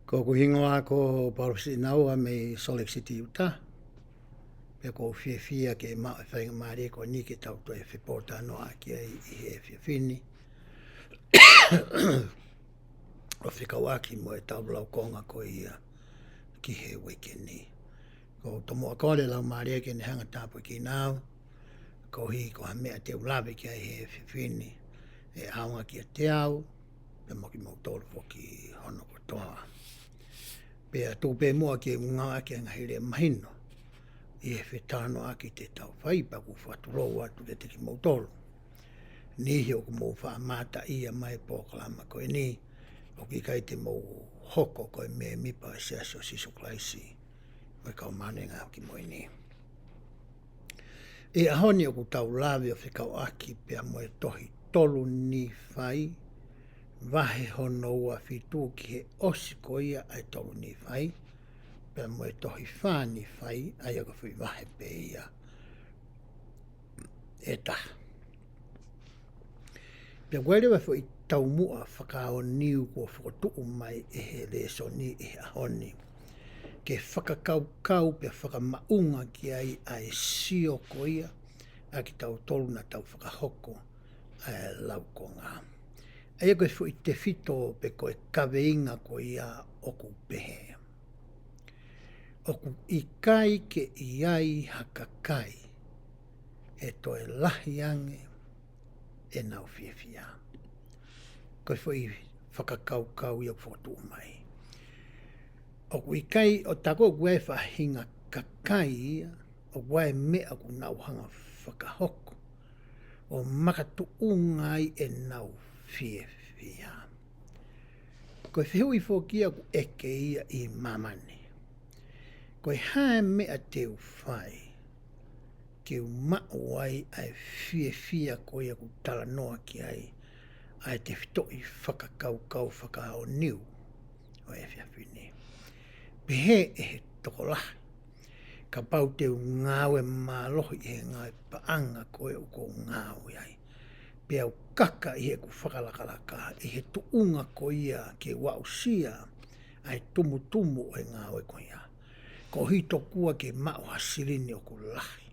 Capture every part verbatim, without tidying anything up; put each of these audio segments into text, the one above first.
Ko hoku hingoa ko Paulus Inaua mei Salt Lake City, Utah. Pea ʻoku ou fiefia ke maʻu e faingamālie ko eni ke tau toe fepōtalanoaʻaki ai ʻi he efiafi ni ʻo fekauʻaki mo ʻetau laukonga ko ia ki he uike ni. ʻOku ou tomuʻa kole Laumālie ke ne hanga ʻo tāpuekina au, koeʻuhi ko ha meʻa te u lave ki ai he efiafi ni, ʻe ʻaonga kiate au, pea mo kimoutolu foki hono kotoa. Pea tuku pē muʻa ke u ngāueʻaki e ngaahi lea mahino ʻi he fetalanoaʻaki te tau fai, pea ʻoku ou fakatulou atu kiate kimoutolu niʻihi ʻoku mou faʻa mātā mai e polokalama ko eni, ʻoku ʻikai te mou hoko ko e mēmipa ʻo e Siasi ʻo Sīsū Kalaisi ʻo e Kau Māʻoniʻoni ʻi he Ngaahi ʻAho Kimui Ni. ʻI he ʻaho ni ʻoku tau lave ʻo fekauʻaki pea mo e tohi tolu Nīfai, vahe hono ua fitu ki he ʻosi ko ia ʻa e tolu Nīfai, pea mo e tohi fā Nīfai, ʻa ia ko e foʻi vahe pē ia ʻe taha. Pea ʻoku ʻi ai leva e foʻi taumuʻa fakaʻaoniu kuo fokotuʻu mai ʻe he lēsoni ʻi he ʻaho ni, ke fakakaukau pea fakamaʻunga ki ai ʻa e sio ko ia ʻa kitautolu naʻa tau fakahoko ʻa e laukonga. ʻA ia ko e foʻi tefito pe ko e kaveinga ko ia ʻoku pehē: ʻOku ʻikai ke ʻi ai ha kakai ʻe toe lahi ange ʻenau fiefia. Ko e foʻi fakakaukau ia ʻoku fokotuʻu mai. ʻOku ʻikai, ʻo tā ko ē ʻoku ʻi ai e faʻahinga kakai ia, ʻoku ʻi ai e meʻa ʻoku nau hanga ʻo fakahoko ʻo makatuʻunga ai ʻenau fiefia. Ko e fehuʻi foki ia ʻoku ʻeke ia ʻi māmani: Ko e hā e meʻa te u fai ke u maʻu ai ʻa e fiefia ko ia ʻoku talanoa ki ai ʻa e tefitoʻi fakakaukau fakaʻaoniu ʻo e efiafi ni? Pehē ʻe he tokolahi, kapau te u ngāue mālohi ʻi he ngāue paʻanga ko ē ʻoku ou ngāue ai, pea u kaka ʻi heʻeku fakalakalaka ʻi he tuʻunga ko ia ke u aʻusia ʻa e tumutumu ʻo e ngāue ko ia, koeʻuhi tokua ke maʻu ha silini ʻoku lahi,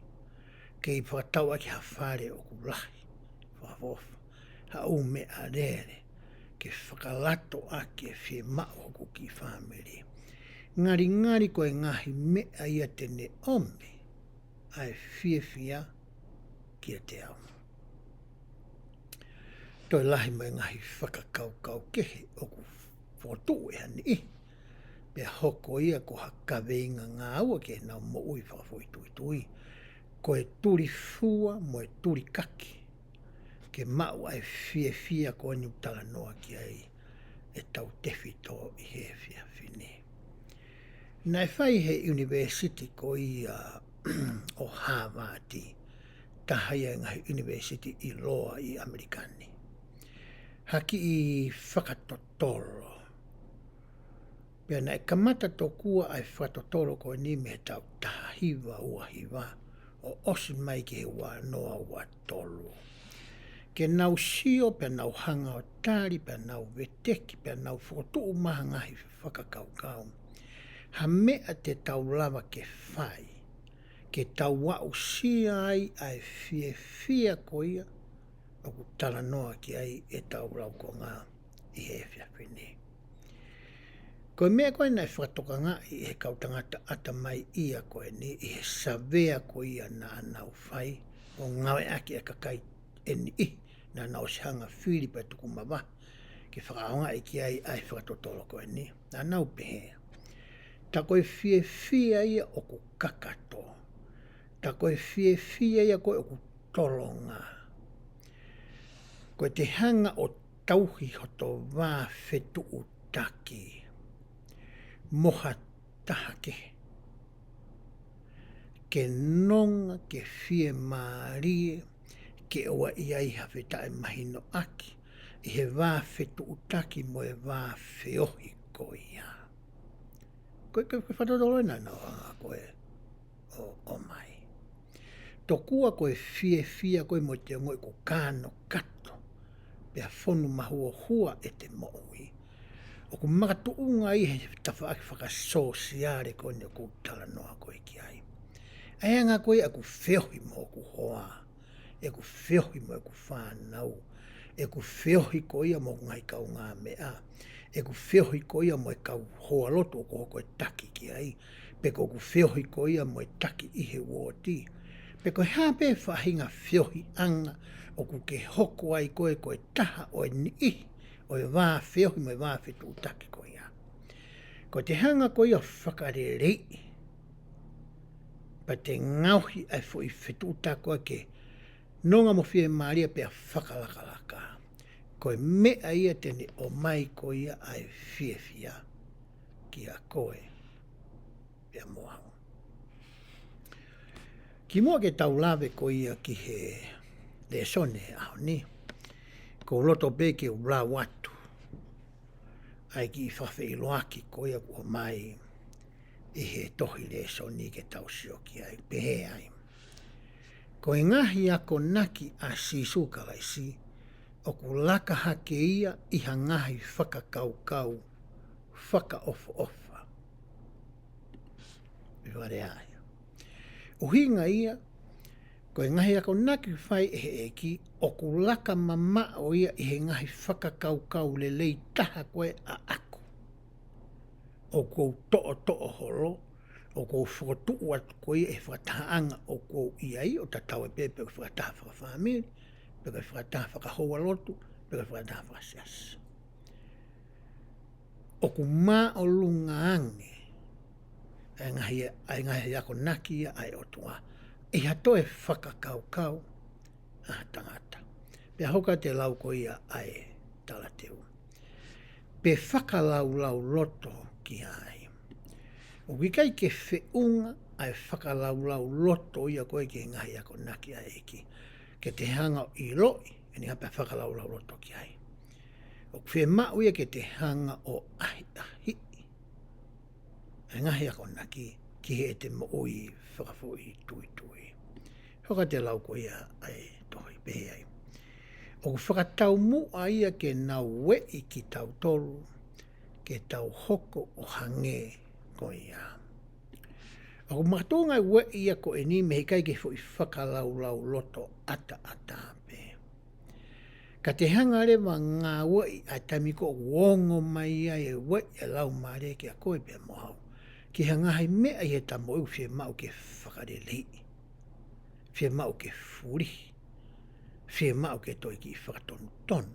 kei fakatau ʻaki ha fale ʻoku lahi, fakaʻofoʻofa, ha ʻū meʻalele ke fakalato ʻaki e fiemaʻu hoku kiʻi fāmili. Ngalingali ko e ngaahi meʻa ia te ne ʻomi ʻa e fiefia kiate au. Toe lahi mo e ngaahi fakakaukau kehe ʻoku fokotuʻu ʻe ha niʻihi, pea hoko ia ko ha kaveinga ngāue ki heʻenau moʻui fakafoʻituitui, ko e tulifua mo e tulikaki ke maʻu ʻa e fiefia ko eni ʻoku talanoa ki ai ʻetau tefito ʻi he efiafi ni. Naʻe fai ʻe he ʻunivēsiti ko ia ʻo Hāvati, taha ia e ngaahi ʻunivēsiti ʻiloa ʻi ʻAmelika ni, ha kiʻi fakatotolo. Pea naʻe kamata tokua ʻa e fakatotolo ko eni mei he taʻu taha hiva ua hiva ʻo ʻosi mai ki he ua noa ua tolu. Ke nau sio, pea nau hanga ʻo tali, pea nau veteki, pea nau fokotuʻu mai ha ngaahi fakakaukau. Ha meʻa te tau lava ke fai ke tau aʻusia ai ʻa e fiefia ko ia ʻoku talanoa ki ai ʻetau laukonga ʻi he efiafi ni. Ko e meʻa ko ē naʻe fakatokangaʻi ʻe he kau tangata ʻatamai ia ko eni ʻi he savea ko ia naʻa nau fai ʻo ngāueʻaki e kakai ʻe niʻihi naʻa nau ʻosi hanga ʻo fili pea tuku mavahe ke fakaʻaongaʻi ki ai ʻa e fakatotolo ko eni. Naʻa nau pehē: Tā ko e fiefia ia ʻoku kakato. Tā ko e fiefia ia ko ē ʻoku tolonga. Ko ʻete hanga ʻo tauhi hoto vā fetuʻutaki mo ha taha kehe, ke nonga, ke fiemālie, ke ʻoua ʻe ʻi ai ha fetaʻemahinoʻaki ʻi he vā fetuʻutaki mo e vā feohi ko ia. Ko e, ko e, ko e fakatotolo ena naʻa nau hanga ko ē ʻo, ʻomai. Tokua ko e fiefia ko ē mo ʻete ongoʻi ʻoku kānokato pea fonu mahuohua ʻete moʻui, ʻoku makatuʻunga ia he tafaʻaki fakasōsiale ko eni ʻoku ou talanoa ko ē ki ai. ʻA e anga ko ia ʻeku feohi mo hoku hoa, ʻeku feohi mo ʻeku fānau, ʻeku feohi ko ia mo hoku ngaahi kaungāmeʻa, ʻeku feohi ko ia mo e kau hoa lotu ʻoku ou hoko ko e taki ki ai, pe ko ʻeku feohi ko ia mo e taki ʻi he uooti, pe ko e hā pē faʻahinga feohiʻanga ʻoku ke hoko ai koe ko e taha ʻo e niʻihi ʻo e vā feohi mo e vā fetuʻutaki ko ia. Ko ʻete hanga ko ia fakaleleiʻi, pea te ngaohi ʻa e foʻi fetuʻutaki ko ē ke nonga mo fiemālie pea fakalakalaka. Ko e meʻa ia te ne ʻomai ko ia ʻa e fiefia kiate koe pea mo au. Kimuʻa ke tau lave ko ia ki he lēsoni he ʻaho ni, ʻoku ou loto pē ke u lau atu ʻa e kiʻi fakafeʻiloaki ko ia ʻoku ʻomai ʻi he tohi lēsoni ke tau sio ki ai, pehē ai. Ko e ngaahi akonaki ʻa Sīsū Kalaisi ʻoku laka hake ia ʻi ha ngaahi fakakaukau fakaʻofoʻofa. ʻI vale ai. ʻUhinga ia, ko e ngaahi akonaki fai ʻe he ʻEiki, ʻoku laka mamaʻo ia ʻi he ngaahi fakakaukau lelei taha ko ē ʻaʻaku. ʻOku ou toʻotoʻo holo, ʻoku ou fokotuʻu atu ko ia ʻi he fakatahaʻanga ʻoku ou ʻi ai, ʻo tatau ai pē pe ko e fakataha fakafāmili, pe ko e fakataha fakahoualotu, pe ko e fakataha fakasiasi. ʻOku māʻolunga ange ʻa e ngaahi, ʻa e ngaahi akonaki ia ʻa e ʻOtua ʻi ha toe fakakaukau ʻa ha tangata. Pea hoko atu e lau ko ia ʻa e talateu, pe fakalaulauloto ki ai. ʻOku ʻikai ke feʻunga ʻa e fakalaulauloto ia ko ē ki he ngaahi akonaki ʻa e ʻEiki ke te hanga ʻo ʻiloʻi ʻeni, ka pea fakalaulauloto ki ai. ʻOku fiemaʻu ia ke te hanga ʻo ʻahiʻahiʻi ʻa e ngaahi akonaki ki heʻete moʻui fakafoʻituitui. Hoko atu e lau ko ia ʻa e tohi, pehē ai. ʻOku fakataumuʻa ia ke nau ueʻi kitautolu ke tau hoko ʻo hangē ko ia. ʻOku makatuʻunga e ueʻi ia ko eni mei he ʻikai ke foʻi fakalaulauloto ʻataʻatā pē. Ka te hanga leva ngāueʻi ʻa e taimi ko ē ʻoku ongo mai ai e ueʻi ʻa e Laumālie kiate koe pea mo au ki ha ngaahi meʻa ʻi heʻeta moʻui ʻoku fiemaʻu ke fakaleleiʻi, fiemaʻu ke fulihi, fiemaʻu ke toe kiʻi fakatonutonu,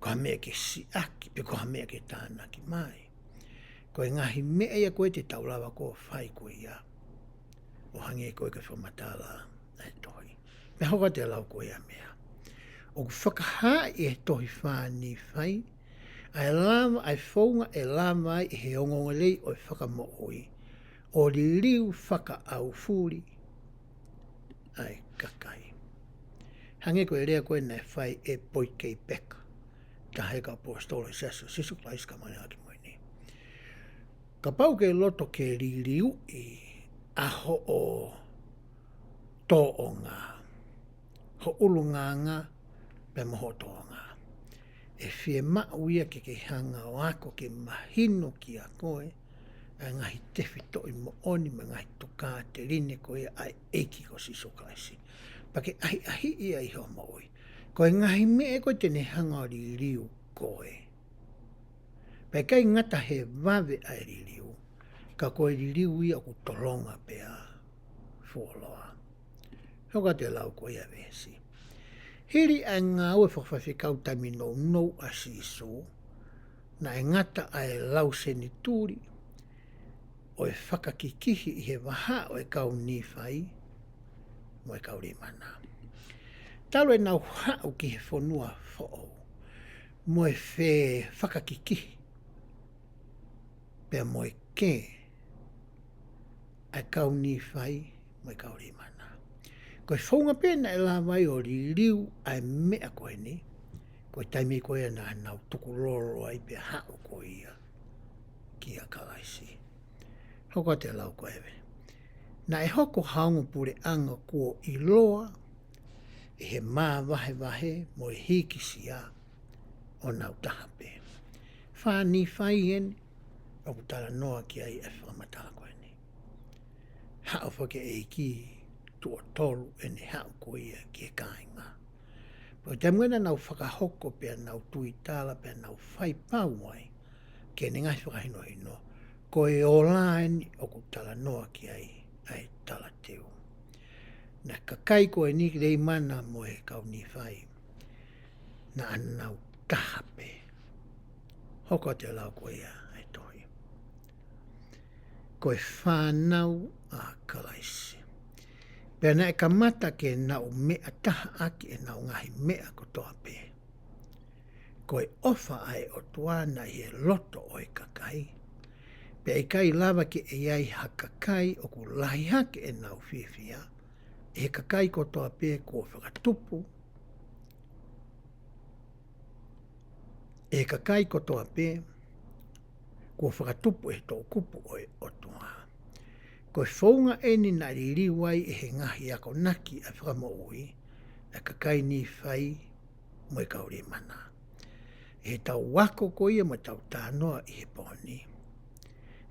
ko ha meʻa ke siʻaki pe ko ha meʻa ke tānaki mai. Ko e ngaahi meʻa ia ko ē te tau lava ko ē ʻo fai ko ia, ʻo hangē ko ē ko e fakamatala ʻa e tohi. Pea hoko atu e lau ko ia, meʻa ʻoku fakahā ʻi he tohi fā Nīfai, ʻa e lava, ʻa e founga ʻe lava ai ʻe he ongoongolelei ʻo e fakamoʻui ʻo liliu fakaʻaufuli ʻa e kakai. Hangē ko e lea ko ē naʻe fai ʻe Poikei Peka, taha e kau ʻaposetolo ʻo e Siasi ʻo Sīsū Kalaisi ʻo e Kau Māʻoniʻoni ʻi he Ngaahi ʻAho Kimui Ni. Kapau ʻoku ke loto ke liliuʻi ʻa hoʻo tōʻonga, ho ʻulungaanga pea mo hoʻo tōʻonga, ʻe fiemaʻu ia ke ke hanga ʻo ako ke mahino kiate koe ʻa e ngaahi tefitoʻi moʻoni mo e ngaahi tokāteline ko ia ʻa e ʻEiki ko Sīsū Kalaisi, pea ke ʻahiʻahiʻi ia ʻi hoʻo moʻui. Ko e ngaahi meʻa ko ē te ne hanga ʻo liliu koe, pea ʻikai ngata he vave ʻa e liliu, ka ko e liliu ia ʻoku tolonga pea fuoloa. Hoko atu e lau ko ia e veesi. Hili ʻa e ngāue fakafaifekau taimi nounou ʻa Sīsū, naʻe ngata ʻa e lau senituli ʻo e fakakikihi ʻi he vahaʻa ʻo e kau Nīfai mo e kau Leimana. Talu ʻenau haʻu ki he fonua foʻou mo e fefakakikihi pea mo e kē ʻa e kau Nīfai mo e kau Leimana. Ko e founga pē naʻe lava ai ʻo liliu ʻa e meʻa ko eni, ko e taimi ko ia naʻa nau tukulolo ai pea haʻu ko ia kia Kalaisi. Hoko atu e lau ko eni. Naʻe hoko ha ongo puleʻanga kuo ʻiloa ʻi he māvahevahe mo e hikisia ʻo nau taha pē. fā Nīfai eni, ʻoku talanoa ki ai e fakamatala ko eni. Haʻu fakaʻeiki tuʻo tolu ʻene haʻu ko ia ki he kāinga. Pea taimi naʻa nau fakahoko pea nau tuitala pea nau fai pau ai, ke ne ngaahi fakahinohino, ko e ola eni ʻoku talanoa ki ai ʻa e talateu. Naʻe kakai ko eni Leimana mo e kau Nīfai, naʻa nau taha pē. Hoko atu e lau ko ia ʻa e tohi. Ko e fānau ʻa Kalaisi. Pea naʻe kamata ke nau meʻa taha ʻaki ʻenau ngaahi meʻa kotoa pē. Ko e ʻofa ʻa e ʻOtua naʻe ʻi he loto ʻo e kakai. Pea ʻikai lava ke ʻi ai ha kakai ʻoku lahi hake ʻenau fiefia, ʻi he kakai kotoa pē kuo fakatupu, ʻi he kakai kotoa pē kuo fakatupu ʻe he toʻukupu ʻo e ʻOtua. Ko e founga eni naʻe liliu ai ʻe he ngaahi akonaki ʻa e Fakamoʻui ʻa e kakai Nīfai mo e kau Leimana. ʻI heʻetau ako ko ia mo ʻetau talanoa ʻi he pō ni,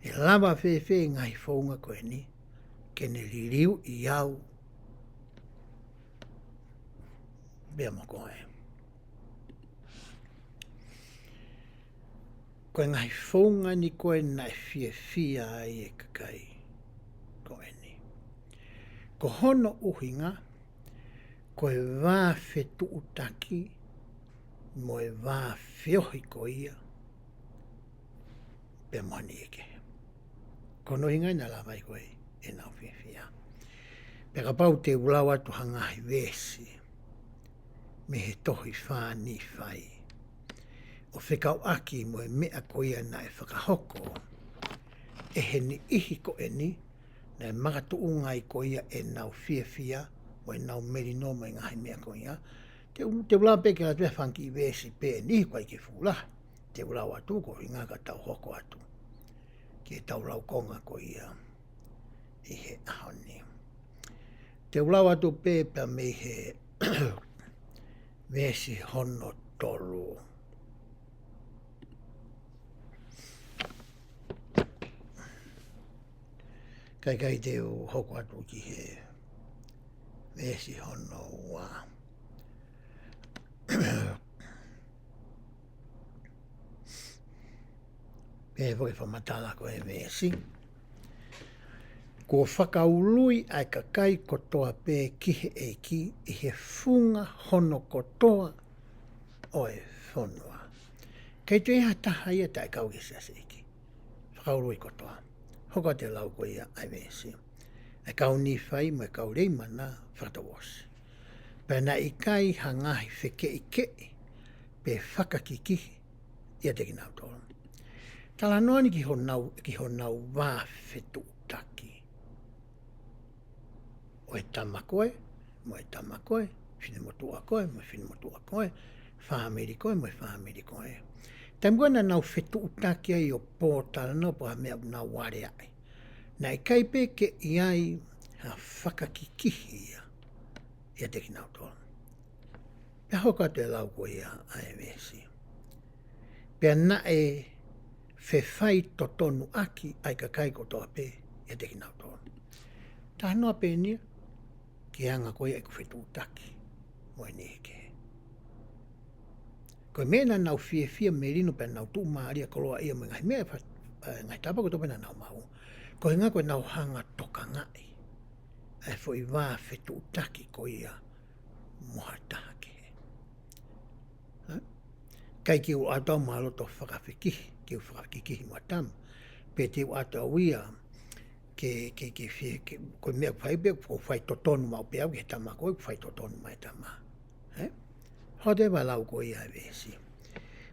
ʻe lava fēfē e ngaahi founga ko eni ke ne liliuʻi au pea mo koe. Ko e ngaahi founga ni ko ē naʻe fiefia ai e kakai ko eni. Ko hono ʻuhinga, ko e vā fetuʻutaki mo e vā feohi ko ia pea mo e niʻihi kehe. Ko hono ʻuhinga naʻe lava ai ko ē ʻenau fiefia. Pea kapau te u lau atu ha ngaahi veesi mei he tohi fā Nīfai ʻo fekauʻaki mo e meʻa ko ia naʻe fakahoko ʻe he niʻihi ko eni, naʻe makatuʻunga ai ko ia ʻenau fiefia mo ʻenau melino mo e ngaahi meʻa ko ia. Te u, te u lau pē ke lau pē ha fanga kiʻi veesi pē ʻe niʻihi, ʻoku ʻikai ke fuʻu lahi. Te u lau atu ko e ʻuhinga ka tau hoko atu ki heʻetau laukonga ko ia ʻi he ʻaho ni. Te u lau atu pē pea mei he veesi hono tolu. Kae ʻikai te u hoko atu ki he veesi hono ua. Pea ko e fakamatala ko e veesi. Kuo fakaului ʻa e kakai kotoa pē ki he ʻEiki ʻi he funga hono kotoa ʻo e fonua. ʻIkai toe ʻi ai ha taha ia taʻekau ki he siasi ʻEiki. Fakaului kotoa. Hoko atu e lau ko ia ʻa e veesi. ʻA e kau Nīfai mo e kau Leimana fakatouʻosi. Pea naʻe ʻikai ha ngaahi fekeʻikeʻi pe fakakikihi ʻiate kinautolu. Talanoa ni ki honau, ki honau vā fetuʻutaki ʻo e tama ko ē mo e tama ko ē, finemotuʻa ko ē mo e finemotuʻa ko ē, fāmili ko ē mo e fāmili ko ē. Taimi ko ē naʻa nau fetuʻutaki ai ʻo pōtalanoa pe ko ha meʻa ʻoku nau aleaʻi, naʻe ʻikai pē ke ʻi ai ha fakakikihi ia ʻiate kinautolu. Pea hoko atu e lau ko ia ʻa e veesi. Pea naʻe fefaitotonuʻaki ʻa e kakai kotoa pē ʻiate kinautolu. Talanoa pē eni ia ki he anga ko ia ʻeku fetuʻutaki mo e niʻihi kehe. Ko e meʻa naʻa nau fiefia, melino pea nau tuʻumālie, koloaʻia mo e ngaahi meʻa fa-, ʻa e ngaahi tapa kotoa pē naʻa nau maʻu. Ko e ʻuhinga ko ʻenau hanga ʻo tokangaʻi ʻa e foʻi vā fetuʻutaki ko ia mo ha taha kehe. Ha? ʻIkai ke u ʻatu au mo ha loto fakakikihi, ke u fakakikihi mo ha tama. Pe te u ʻatu au ia ke, ke, ke fie, ke, ko e meʻa ʻoku fai pē, ʻoku faitotonu maʻu pē au ki he tama ko ē, ʻoku faitotonu mai e tama. Ē? Hoko atu e lau ko ia ʻa e veesi.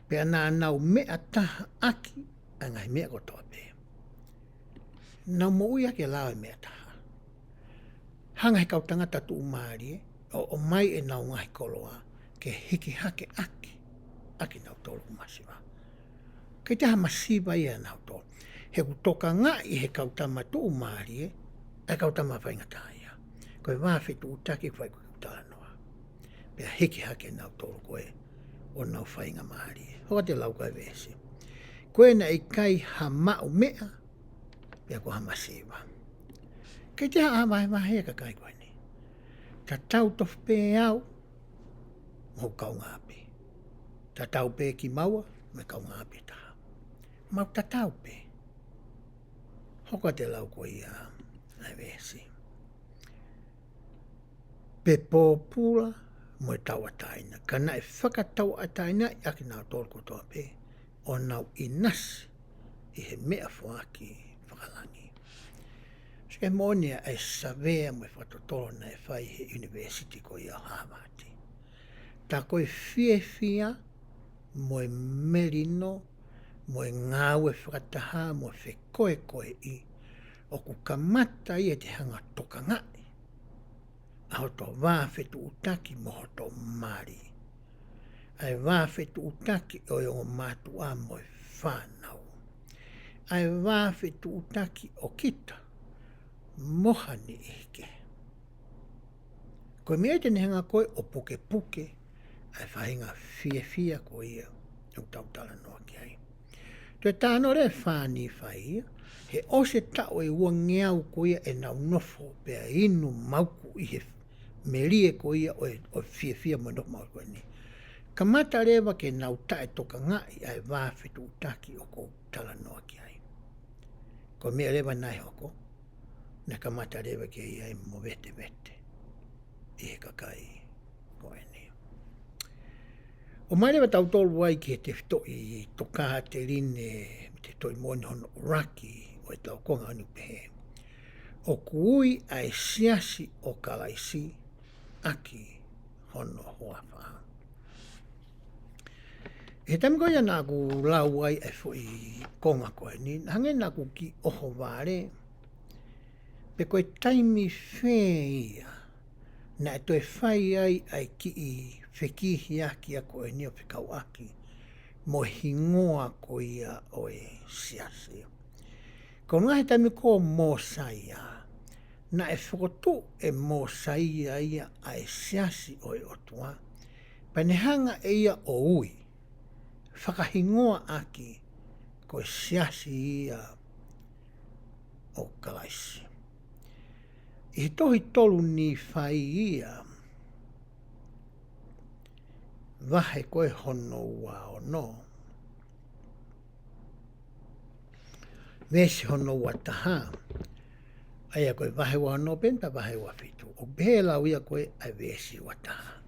Pea naʻa nau meʻa taha ʻaki ʻa e ngaahi meʻa kotoa pē. Nau moʻui ʻaki e lao ʻo e meʻa taha. Hanga ʻe he kau tangata tuʻumālie ʻo ʻomai ʻenau ngaahi koloa ke hiki hake ʻaki ʻakinautolu ʻoku masiva. ʻIkai toe ʻi ai ha masiva ia ʻanautolu. He kuo tokangaʻi ʻe he kau tama tuʻumālie ʻa e kau tama faingataʻaʻia. Ko e vā fetuʻutaki ʻoku fai ko ē ʻoku talanoa. Pea hiki hake ʻanautolu ko ē ʻo nau faingamālie. Hoko atu e lau ko ia ʻa e veesi. Ko ena ʻikai ha maʻu meʻa, pea ko ha masiva. Ke te ha vahevahe e kakai ko eni. Tatau tofu pē au, mo kaungāʻapi. Tatau pē kimaua, mo kaungāʻapi taha. Mau tatau pē. Hoko atu e lau ko ia, ʻa e veesi. Pe pōpula mo e tauʻatāina. Ka naʻe fakatauʻatāina ʻaki nautolu kotoa pē, ʻo nau ʻinasi ʻi he meʻafoaki fakalangi. Sike moʻoni ʻa e savea mo e fakatotolo naʻe fai he ʻunivēsiti ko ia ʻo Hāvati. Tā ko e fiefia, mo e melino, mo e ngāue fakataha, mo e fekoekoeʻi, ʻoku kamata ia ʻi he hanga tokangaʻi ʻa hoto vā fetuʻutaki mo hoto mali. ʻA e vā fetuʻutaki ʻo e ongo mātuʻa mo e fānau. ʻA e vā fetuʻutaki ʻo kita mo ha niʻihi kehe. Ko e meʻa ia te ne hanga ko ē ʻo pukepuke ʻa e faʻahinga fiefia ko ia ʻoku tau talanoa ki ai. Toe talanoa leva ʻa Nīfai ia, he ʻosi e taʻu ʻe uangeau ko ia ʻenau nofo pea inu mauku ʻi he melie ko ia ʻo e, ʻo e fiefia mo e nofo mauku ko eni. Kamata leva ke nau taʻetokangaʻi ʻa e vā fetuʻutaki ʻoku ou talanoa ki ai. Ko e meʻa leva naʻe hoko, naʻe kamata leva ke ʻi ai e movetevete ʻi he kakai ko eni. ʻOmai leva tautolu ai ki he tefitoʻi tokāteline, tefitoʻi moʻoni hono ʻuluaki ʻo e tau konga ʻo ne pehē. ʻOku ui ʻa e siasi ʻo Kalaisi ʻaki hono huafa. He taimi ko ia naʻa ku lau ai e foʻi konga ko eni, naʻa hangē naʻa ku kiʻi ʻohovale, pe ko e taimi fē ia naʻe toe fai ai ʻa e kiʻi fekihiaki ko eni ʻo fekauʻaki mo e hingoa ko ia ʻo e siasi. Ko e ngaahi taimi ko Mōsaia, naʻe fokotuʻu ʻe Mōsaia ia ʻa e siasi ʻo e ʻOtua, pea ne hanga ʻe ia ʻo ui, fakahingoa ʻaki ko e siasi ia ʻo Kalaisi. ʻI he tohi tolu Nīfai ia, vahe ko ē hono ua ono, veesi hono ua taha, ʻa ia ko e vahe ua ono pea mo e vahe ua fitu. ʻOku pehē lau ia ko ē ʻa e veesi ua taha.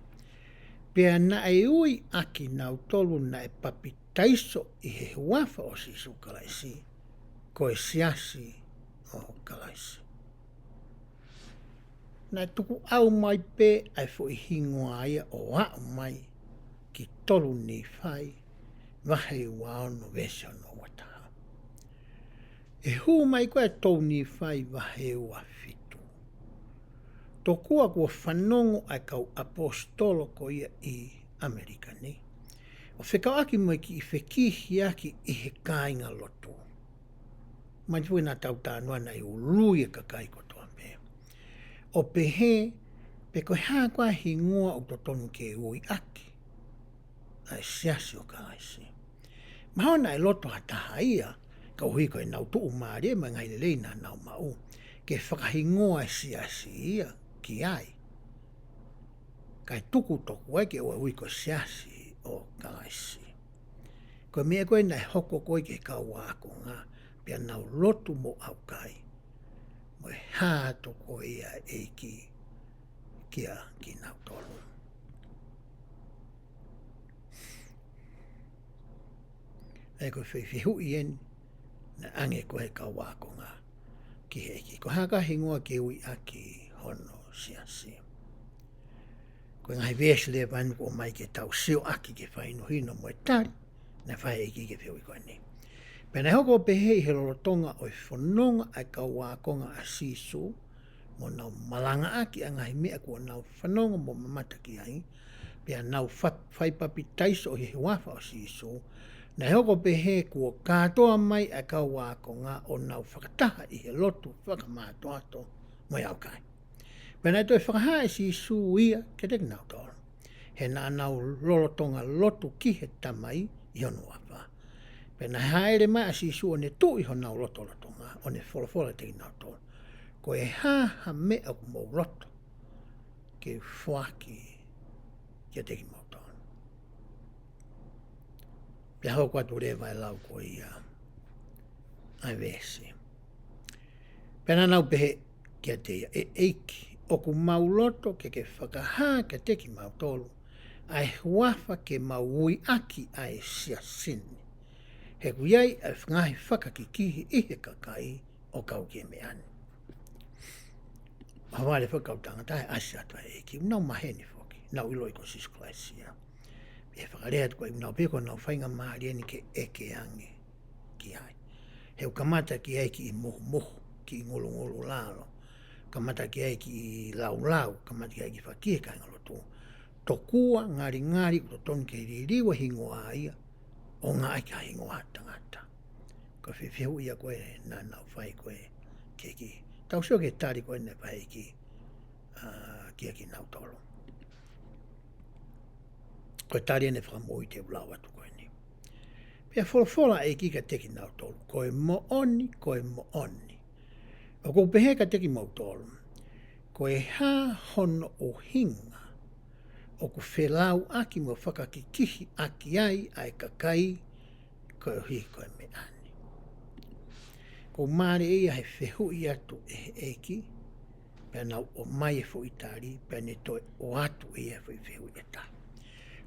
Pea naʻe ui ʻaki nautolu naʻe papitaiso ʻi he huafa ʻo Sīsū Kalaisi, ko e siasi ʻo Kalaisi. Naʻe tukuʻau mai pē ʻa e foʻi hingoa ia ʻo aʻu mai ki tolu Nīfai, vahe ua ono veesi hono ua taha. ʻE hū mai ko ē tolu Nīfai vahe ua fitu. Tokua kuo fanongo ʻa e kau ʻaposetolo ko ia ʻi ʻAmelika ni, ʻo fekauʻaki mo e kiʻi fekihiaki ʻi he kāingalotu. Mai fue na tau tānoa naʻe ului e kakai kotoa pē. ʻO pehē, pe ko e hā koā e hingoa ʻoku totonu ke ui ʻaki ʻa e siasi ʻo Kalaisi. Mahalo naʻe loto ha taha ia, ka ʻuhi ko ʻenau tuʻumālie mo e ngaahi lelei naʻa nau maʻu, ke fakahingoa e siasi ia ki ai. Kae tuku tokua ke ʻoua ʻe ui ko e siasi ʻo Kalaisi. Ko e meʻa ko ē naʻe hoko ko ē ki he kau ākonga, pea nau lotu mo ʻaukai. Mo e hā atu ko ia ʻa e ʻEiki kia kinautolu. ʻA ia ko e fehuʻi eni, naʻe ʻange ko ē ʻe he kau ākonga ki he ʻEiki. Ko e hā koā e hingoa ke ui ʻaki hono siasi. Ko e ngaahi veesi leva eni ʻoku ʻomai ke tau sio ʻaki ke fakahinohino mo e tali naʻe fai ʻe he ʻEiki ki he fehuʻi ko eni. Pea naʻe hoko ʻo pehē ʻi he lolotonga ʻo e fononga ʻa e kau ākonga ʻa Sīsū, mo nau malangaʻaki ʻa e ngaahi meʻa kuo nau fanongo mo mamata ki ai, pea nau fa-, fai papitaiso ʻi he huafa ʻo Sīsū, naʻe hoko ʻo pehē kuo kātoa mai ʻa e kau ākonga ʻo nau fakataha ʻi he lotu fakamātoato mo e ʻaukai. Pea naʻe toe fakahā ʻe Sīsū ia kiate kinautolu, he naʻa nau lolotonga lotu ki he Tamai ʻi hono huafa. Pea naʻe hāʻele mai ʻa Sīsū ʻo ne tuʻu ʻi honau lotolotonga, ʻo ne folofola kiate kinautolu, Ko e hā ha meʻa ʻoku mou loto ke u foaki kiate kimautolu? Pea hoko atu leva e lau ko ia ʻa e veesi. Pea naʻa nau pehē kiate ia, ʻE ʻEiki, ʻoku mau loto ke ke fakahā kiate kimautolu ʻa e huafa ke mau uiʻaki ʻa e siasi ni, he ʻoku ʻi ai ʻa e ngaahi fakakikihi ʻi he kakai ʻo kau ki he meʻa ni. Havale foki kau tangata he ʻasi atu ʻa e ʻEiki, nau maheni foki, nau ʻiloʻi ko Sīsū Kalaisi ia. ʻE fakalea atu ko ē, nau pehē ko honau faingamālie ni ke ʻeke ange ki ai. He ʻoku kamata ki ai kiʻi muhumuhu, kiʻi ngulungulu lalo, kamata ki ai kiʻi laulau, kamata ki ai kiʻi fakie kāingalotu. Tokua ngalingali ʻoku totonu ke liliu e hingoa ia, ʻo ngāueʻaki ʻa e hingoa ʻo e tangata. Ko e fehuʻi ia ko ē naʻa nau fai ko ē ki he ʻEiki. Tau sio ki he tali ko ē naʻe fai ki, ā, kiate kinautolu. Ko e tali eni fakamoʻui te u lau atu ko eni. Pea folofola ʻa e ʻEiki kiate kinautolu, Ko e moʻoni, ko e moʻoni, ʻoku ou pehē kiate kimautolu, ko e hā hono ʻuhinga ʻoku felauʻaki mo fakakikihi ʻaki ai ʻa e kakai koeʻuhi ko e meʻa ni? Ko e mālie ia he fehuʻi atu ʻe he ʻEiki, pea nau ʻomai e foʻi tali, pea ne toe ʻoatu ʻe ia e foʻi fehuʻi ʻe taha.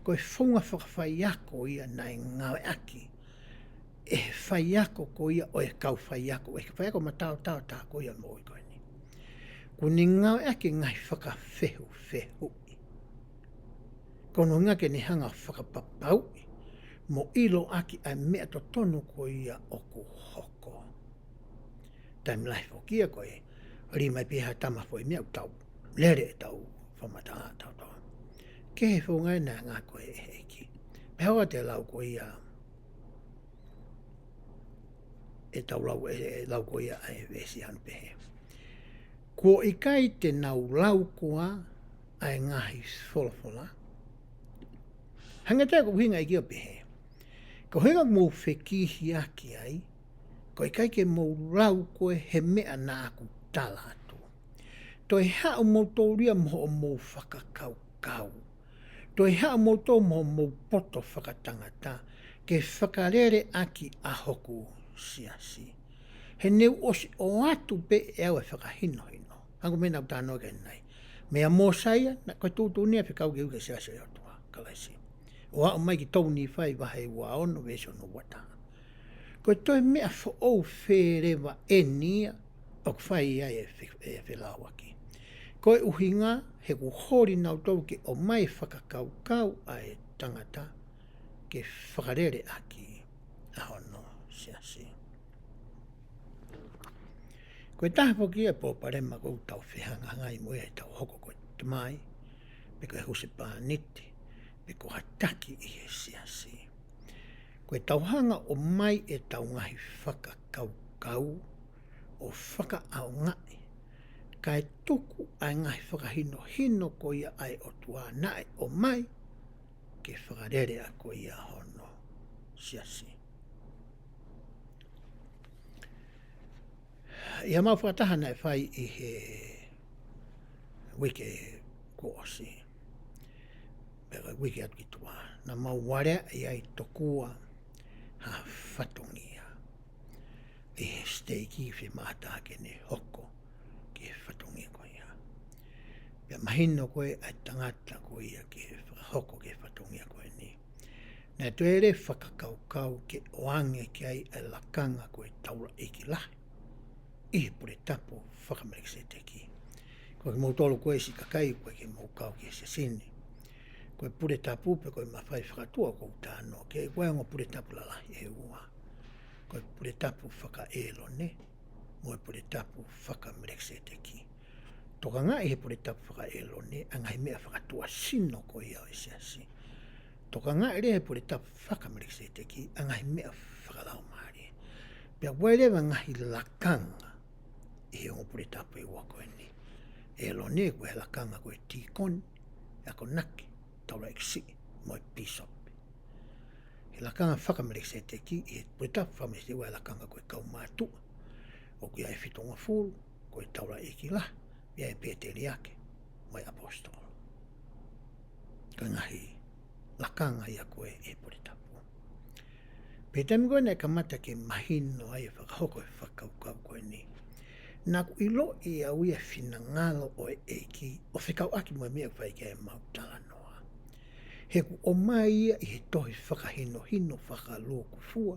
Ko e founga fakafaiako ia naʻe ngāueʻaki ʻe he faiako ko ia ʻo e kau faiako, ʻe he faiako mataotao taha ko ia ʻo e moʻui ko eni. Kuo ne ngāueʻaki e ngaahi fakafehufehuʻi. Ko hono ʻuhinga ke ne hanga ʻo fakapapauʻi mo ʻiloʻaki ʻa e meʻa totonu ko ia ʻoku hoko. Taimi lahi foki ia ko e lima pē ha tama foʻi meʻa ʻoku tau lele ʻetau fakamatala ʻatautolu. Ko e founga ena ngā ko e ʻEiki. Pea hoko atu e lau ko ia, ʻetau lau, ʻe, ʻe lau ko ia ʻa e veesi ʻoku pehē, Kuo ʻikai te nau lau koā ʻa e ngaahi folofola? Hangē ko e ʻuhinga ʻEiki ʻo pehē, ko e ʻuhinga ʻoku mou fekihiaki ai, ko e ʻikai ke mou lau ko ē he meʻa naʻa ku tala atu. Toe haʻu moutolu ia mo hoʻomou fakakaukau. Toe haʻu moutolu mo hoʻomou poto fakatangata, ke fakalele ʻaki ʻa hoku siasi. He ne u ʻosi ʻoatu pē ʻe au e fakahinohino. Hangē ko e meʻa naʻa ku talanoa ki ai ʻanenai. Meia Mōsaia, naʻe ko e tuʻutuʻuni ia fekauʻaki ki he siasi ʻo e ʻOtua, Kalaisi. ʻO aʻu mai ki he Tolu Nīfai vahe ua ono veesi hono ua taha. Ko e toe meʻa foʻou fē leva eni ia ʻoku fai ai e fe-, e felauʻaki. Ko e ʻuhinga, he kuo holi nautolu ke ʻomai e fakakaukau ʻa e tangata ke fakalele ʻaki ʻa hono siasi. Ko e taha foki ia e palopalema ʻoku tau fehangahangai mo ia ʻi heʻetau hoko ko e tamai, pe ko e husepāniti, pe ko ha taki ʻi he siasi. Ko ʻetau hanga ʻo ʻomai ʻetau ngaahi fakakaukau ʻo fakaʻaongaʻi, kae tuku ʻa e ngaahi fakahinohino ko ia ʻa e ʻOtua naʻe ʻomai ke fakalele ʻaki ko ia hono siasi. ʻI heʻemau fakataha naʻe fai ʻi he uike kuo ʻosi, pe ko e uike atu ki tuʻa, naʻa mau aleaʻi ai tokua ha fatongia ʻi he siteiki, fiemaʻu ke ne hoko ki he fatongia ko ia. Pea mahino ko ē ʻa e tangata ko ia ke fakahoko ki he fatongia ko eni, naʻe toe lele fakakaukau ke ʻoange ki ai ʻa e lakanga ko e taulaʻeiki lahi ʻi he puletapu faka-Melekiseteki. Ko kimoutolu ko ē siʻi kakai ʻoku ʻikai ke mou kau ki he siasi ni, ko e puletapu pe ko e mafai fakaʻotua ʻoku ou talanoa ki ai, ko e ongo puletapu lalahi ʻe ua. Ko e puletapu faka-ʻĒlone mo e puletapu faka-Melekiseteki. Tokangaʻi he puletapu faka-ʻĒlone ʻa e ngaahi meʻa fakatuʻasino ko ia ʻo e siasi. Tokangaʻi leva he puletapu faka-Melekiseteki ʻa e ngaahi meʻa fakalaumālie. Pea ʻoku ʻi ai leva e ngaahi lakanga ʻi he ongo puletapu ʻe ua ko eni. ʻĒlone ko e lakanga ko e tīkoni, akonaki, taulaʻeiki siʻi, mo e pīsope. e lakanga faka-Melekiseteki ʻi he puletapu faka-Melekiseteki ʻoku ʻi ai e lakanga ko e kaumātuʻa. ʻOku ʻi ai e fitungofulu, ko e taulaʻeiki lahi, ʻi ai e pēteliake, mo e ʻaposetolo. Ko e ngaahi lakanga ia ko ē ʻi he puletapu. Pea taimi ko ē naʻe kamata ke mahino ai e fakahoko e fakakaukau ko eni, naʻa ku ʻiloʻi au ia e finangalo ʻo e ʻEiki ʻo fekauʻaki mo e meʻa ʻoku fai ki ai ʻemau talanoa. He ʻoku ʻomai ia ʻi he tohi fakahinohino fakalūkufua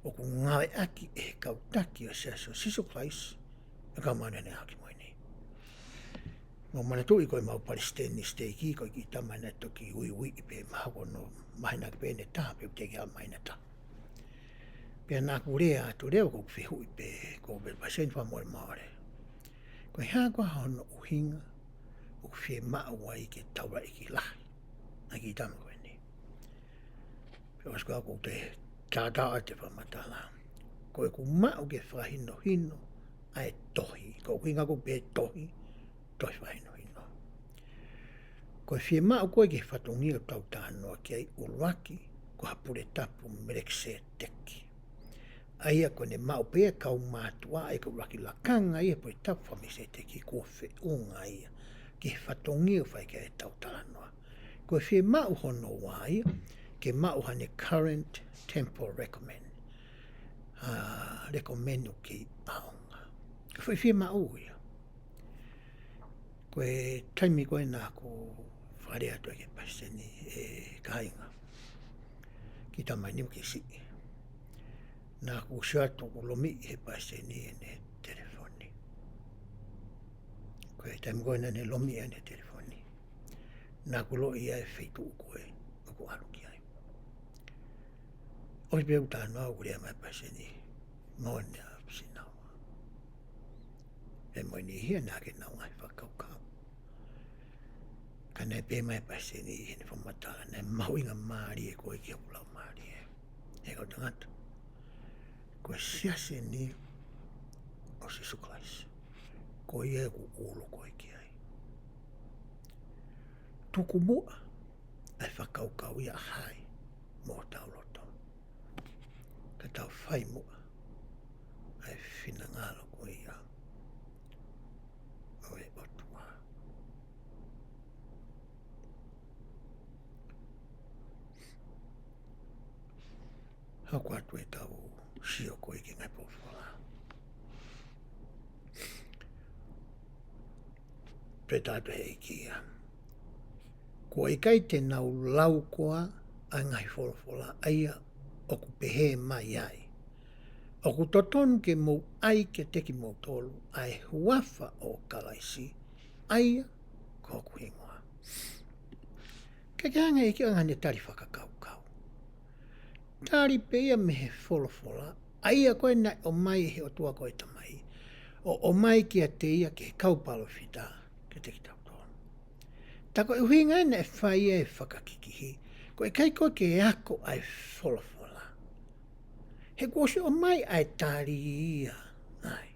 ʻoku ngāueʻaki ʻe he kau taki ʻo e Siasi ʻo Sīsū Kalaisi ʻo e Kau Māʻoniʻoni ʻi he Ngaahi ʻAho Kimui Ni. Mou manatuʻi ko ʻemau palesiteni siteiki, ko e kiʻi tama naʻe toki uiuiʻi pē, mahalo ko hono māhina pē ʻe taha pe ʻoku teʻeki ai ke ʻi ai ha māhina ʻe taha. Pea naʻa ku lea atu, lea ʻo fehuʻi pē, ko e palesiteni fakamolemole. Ko e hā koā hono ʻuhinga ʻoku fiemaʻu ai ke taulaʻeiki lahi ʻa e kiʻi tama ko eni? Pea ʻosi ko ia ʻoku ou tātā atu e fakamatala. Ko ʻeku maʻu ke fakahinohino ʻa e tohi. Ko e ʻuhinga ko ē pē tohi, tohi fakahinohino. Ko e fiemaʻu ko ē ki he fatongia ʻoku tau talanoa ki ai, ʻuluaki, ko ha puletapu Melekiseteki. ʻA ia ko ʻene maʻu pē ʻa e kaumātuʻa, ʻa ia ko e ʻuluaki lakanga ia ʻo e puletapu faka-Melekiseteki, kuo feʻunga ia ki he fatongia ʻoku fai ki ai ʻetau talanoa. Ko e fiemaʻu hono ua ia, ke maʻu haʻane current temple recommend. ʻA, recommend ʻoku kei ʻaonga. Ko e foʻi fiemaʻu ia. Ko e taimi ko ē naʻa ku fakalea atu ai ki he palesiteni, ʻe kāinga, kiʻi tama ni ʻoku kei siʻi. Naʻa ku sio atu ʻoku lomiʻi ʻe he palesiteni ʻene telefoni. Ko e taimi ko ē naʻa ne lomiʻi ʻene telefoni, naʻa ku ʻiloʻi ʻa e feituʻu ko ē ʻoku ʻalu ki ai. ʻOsi pē ʻeku talanoa, ʻoku lea mai e palesiteni, mo ʻene ʻapi sinaua. Pea mo e niʻihi ia naʻa ke nau ngaahi fakakaukau. Ka naʻe pehē mai e palesiteni ʻi heʻene fakamatala, naʻe mahuʻinga mālie ko ē ki hoku laumālie, ʻe kau tangata, ko e Siasi ni ʻo Sīsū Kalaisi, ko ia ʻoku ou ʻulu ko ē ki ai. Tuku muʻa ʻa e fakakaukau ia ʻa hai mo hotau loto, ka tau fai muʻa ʻa e finangalo ko ia ʻo e ʻOtua. Hoko atu ʻetau sio ko ē ki he ngaahi folofola. Pea talaatu ʻe he ʻEiki ia, kuo ʻikai te nau lau koā ʻa e ngaahi folofola ʻa ia ʻoku pehē mai ai, ʻoku totonu ke mou ʻai kiate kimoutolu ʻa e huafa ʻo Kalaisi, ʻa ia ko hoku hingoa? Ke ke hanga ʻe he ʻEiki ʻo hanga ʻo ne tali fakakaukau. Tali pē ia mei he folofola, ʻa ia ko ē naʻe ʻomai ʻe he ʻOtua ko e Tamai, ʻo ʻomai kiate ia ki he kau palōfita, kiate kitautolu. Tā ko e ʻuhinga ia naʻe fai ai e fakakikihi, ko e ʻikai ko ē ke ako ʻa e folofola. He kuo ʻosi ʻomai ʻa e tali ia ai.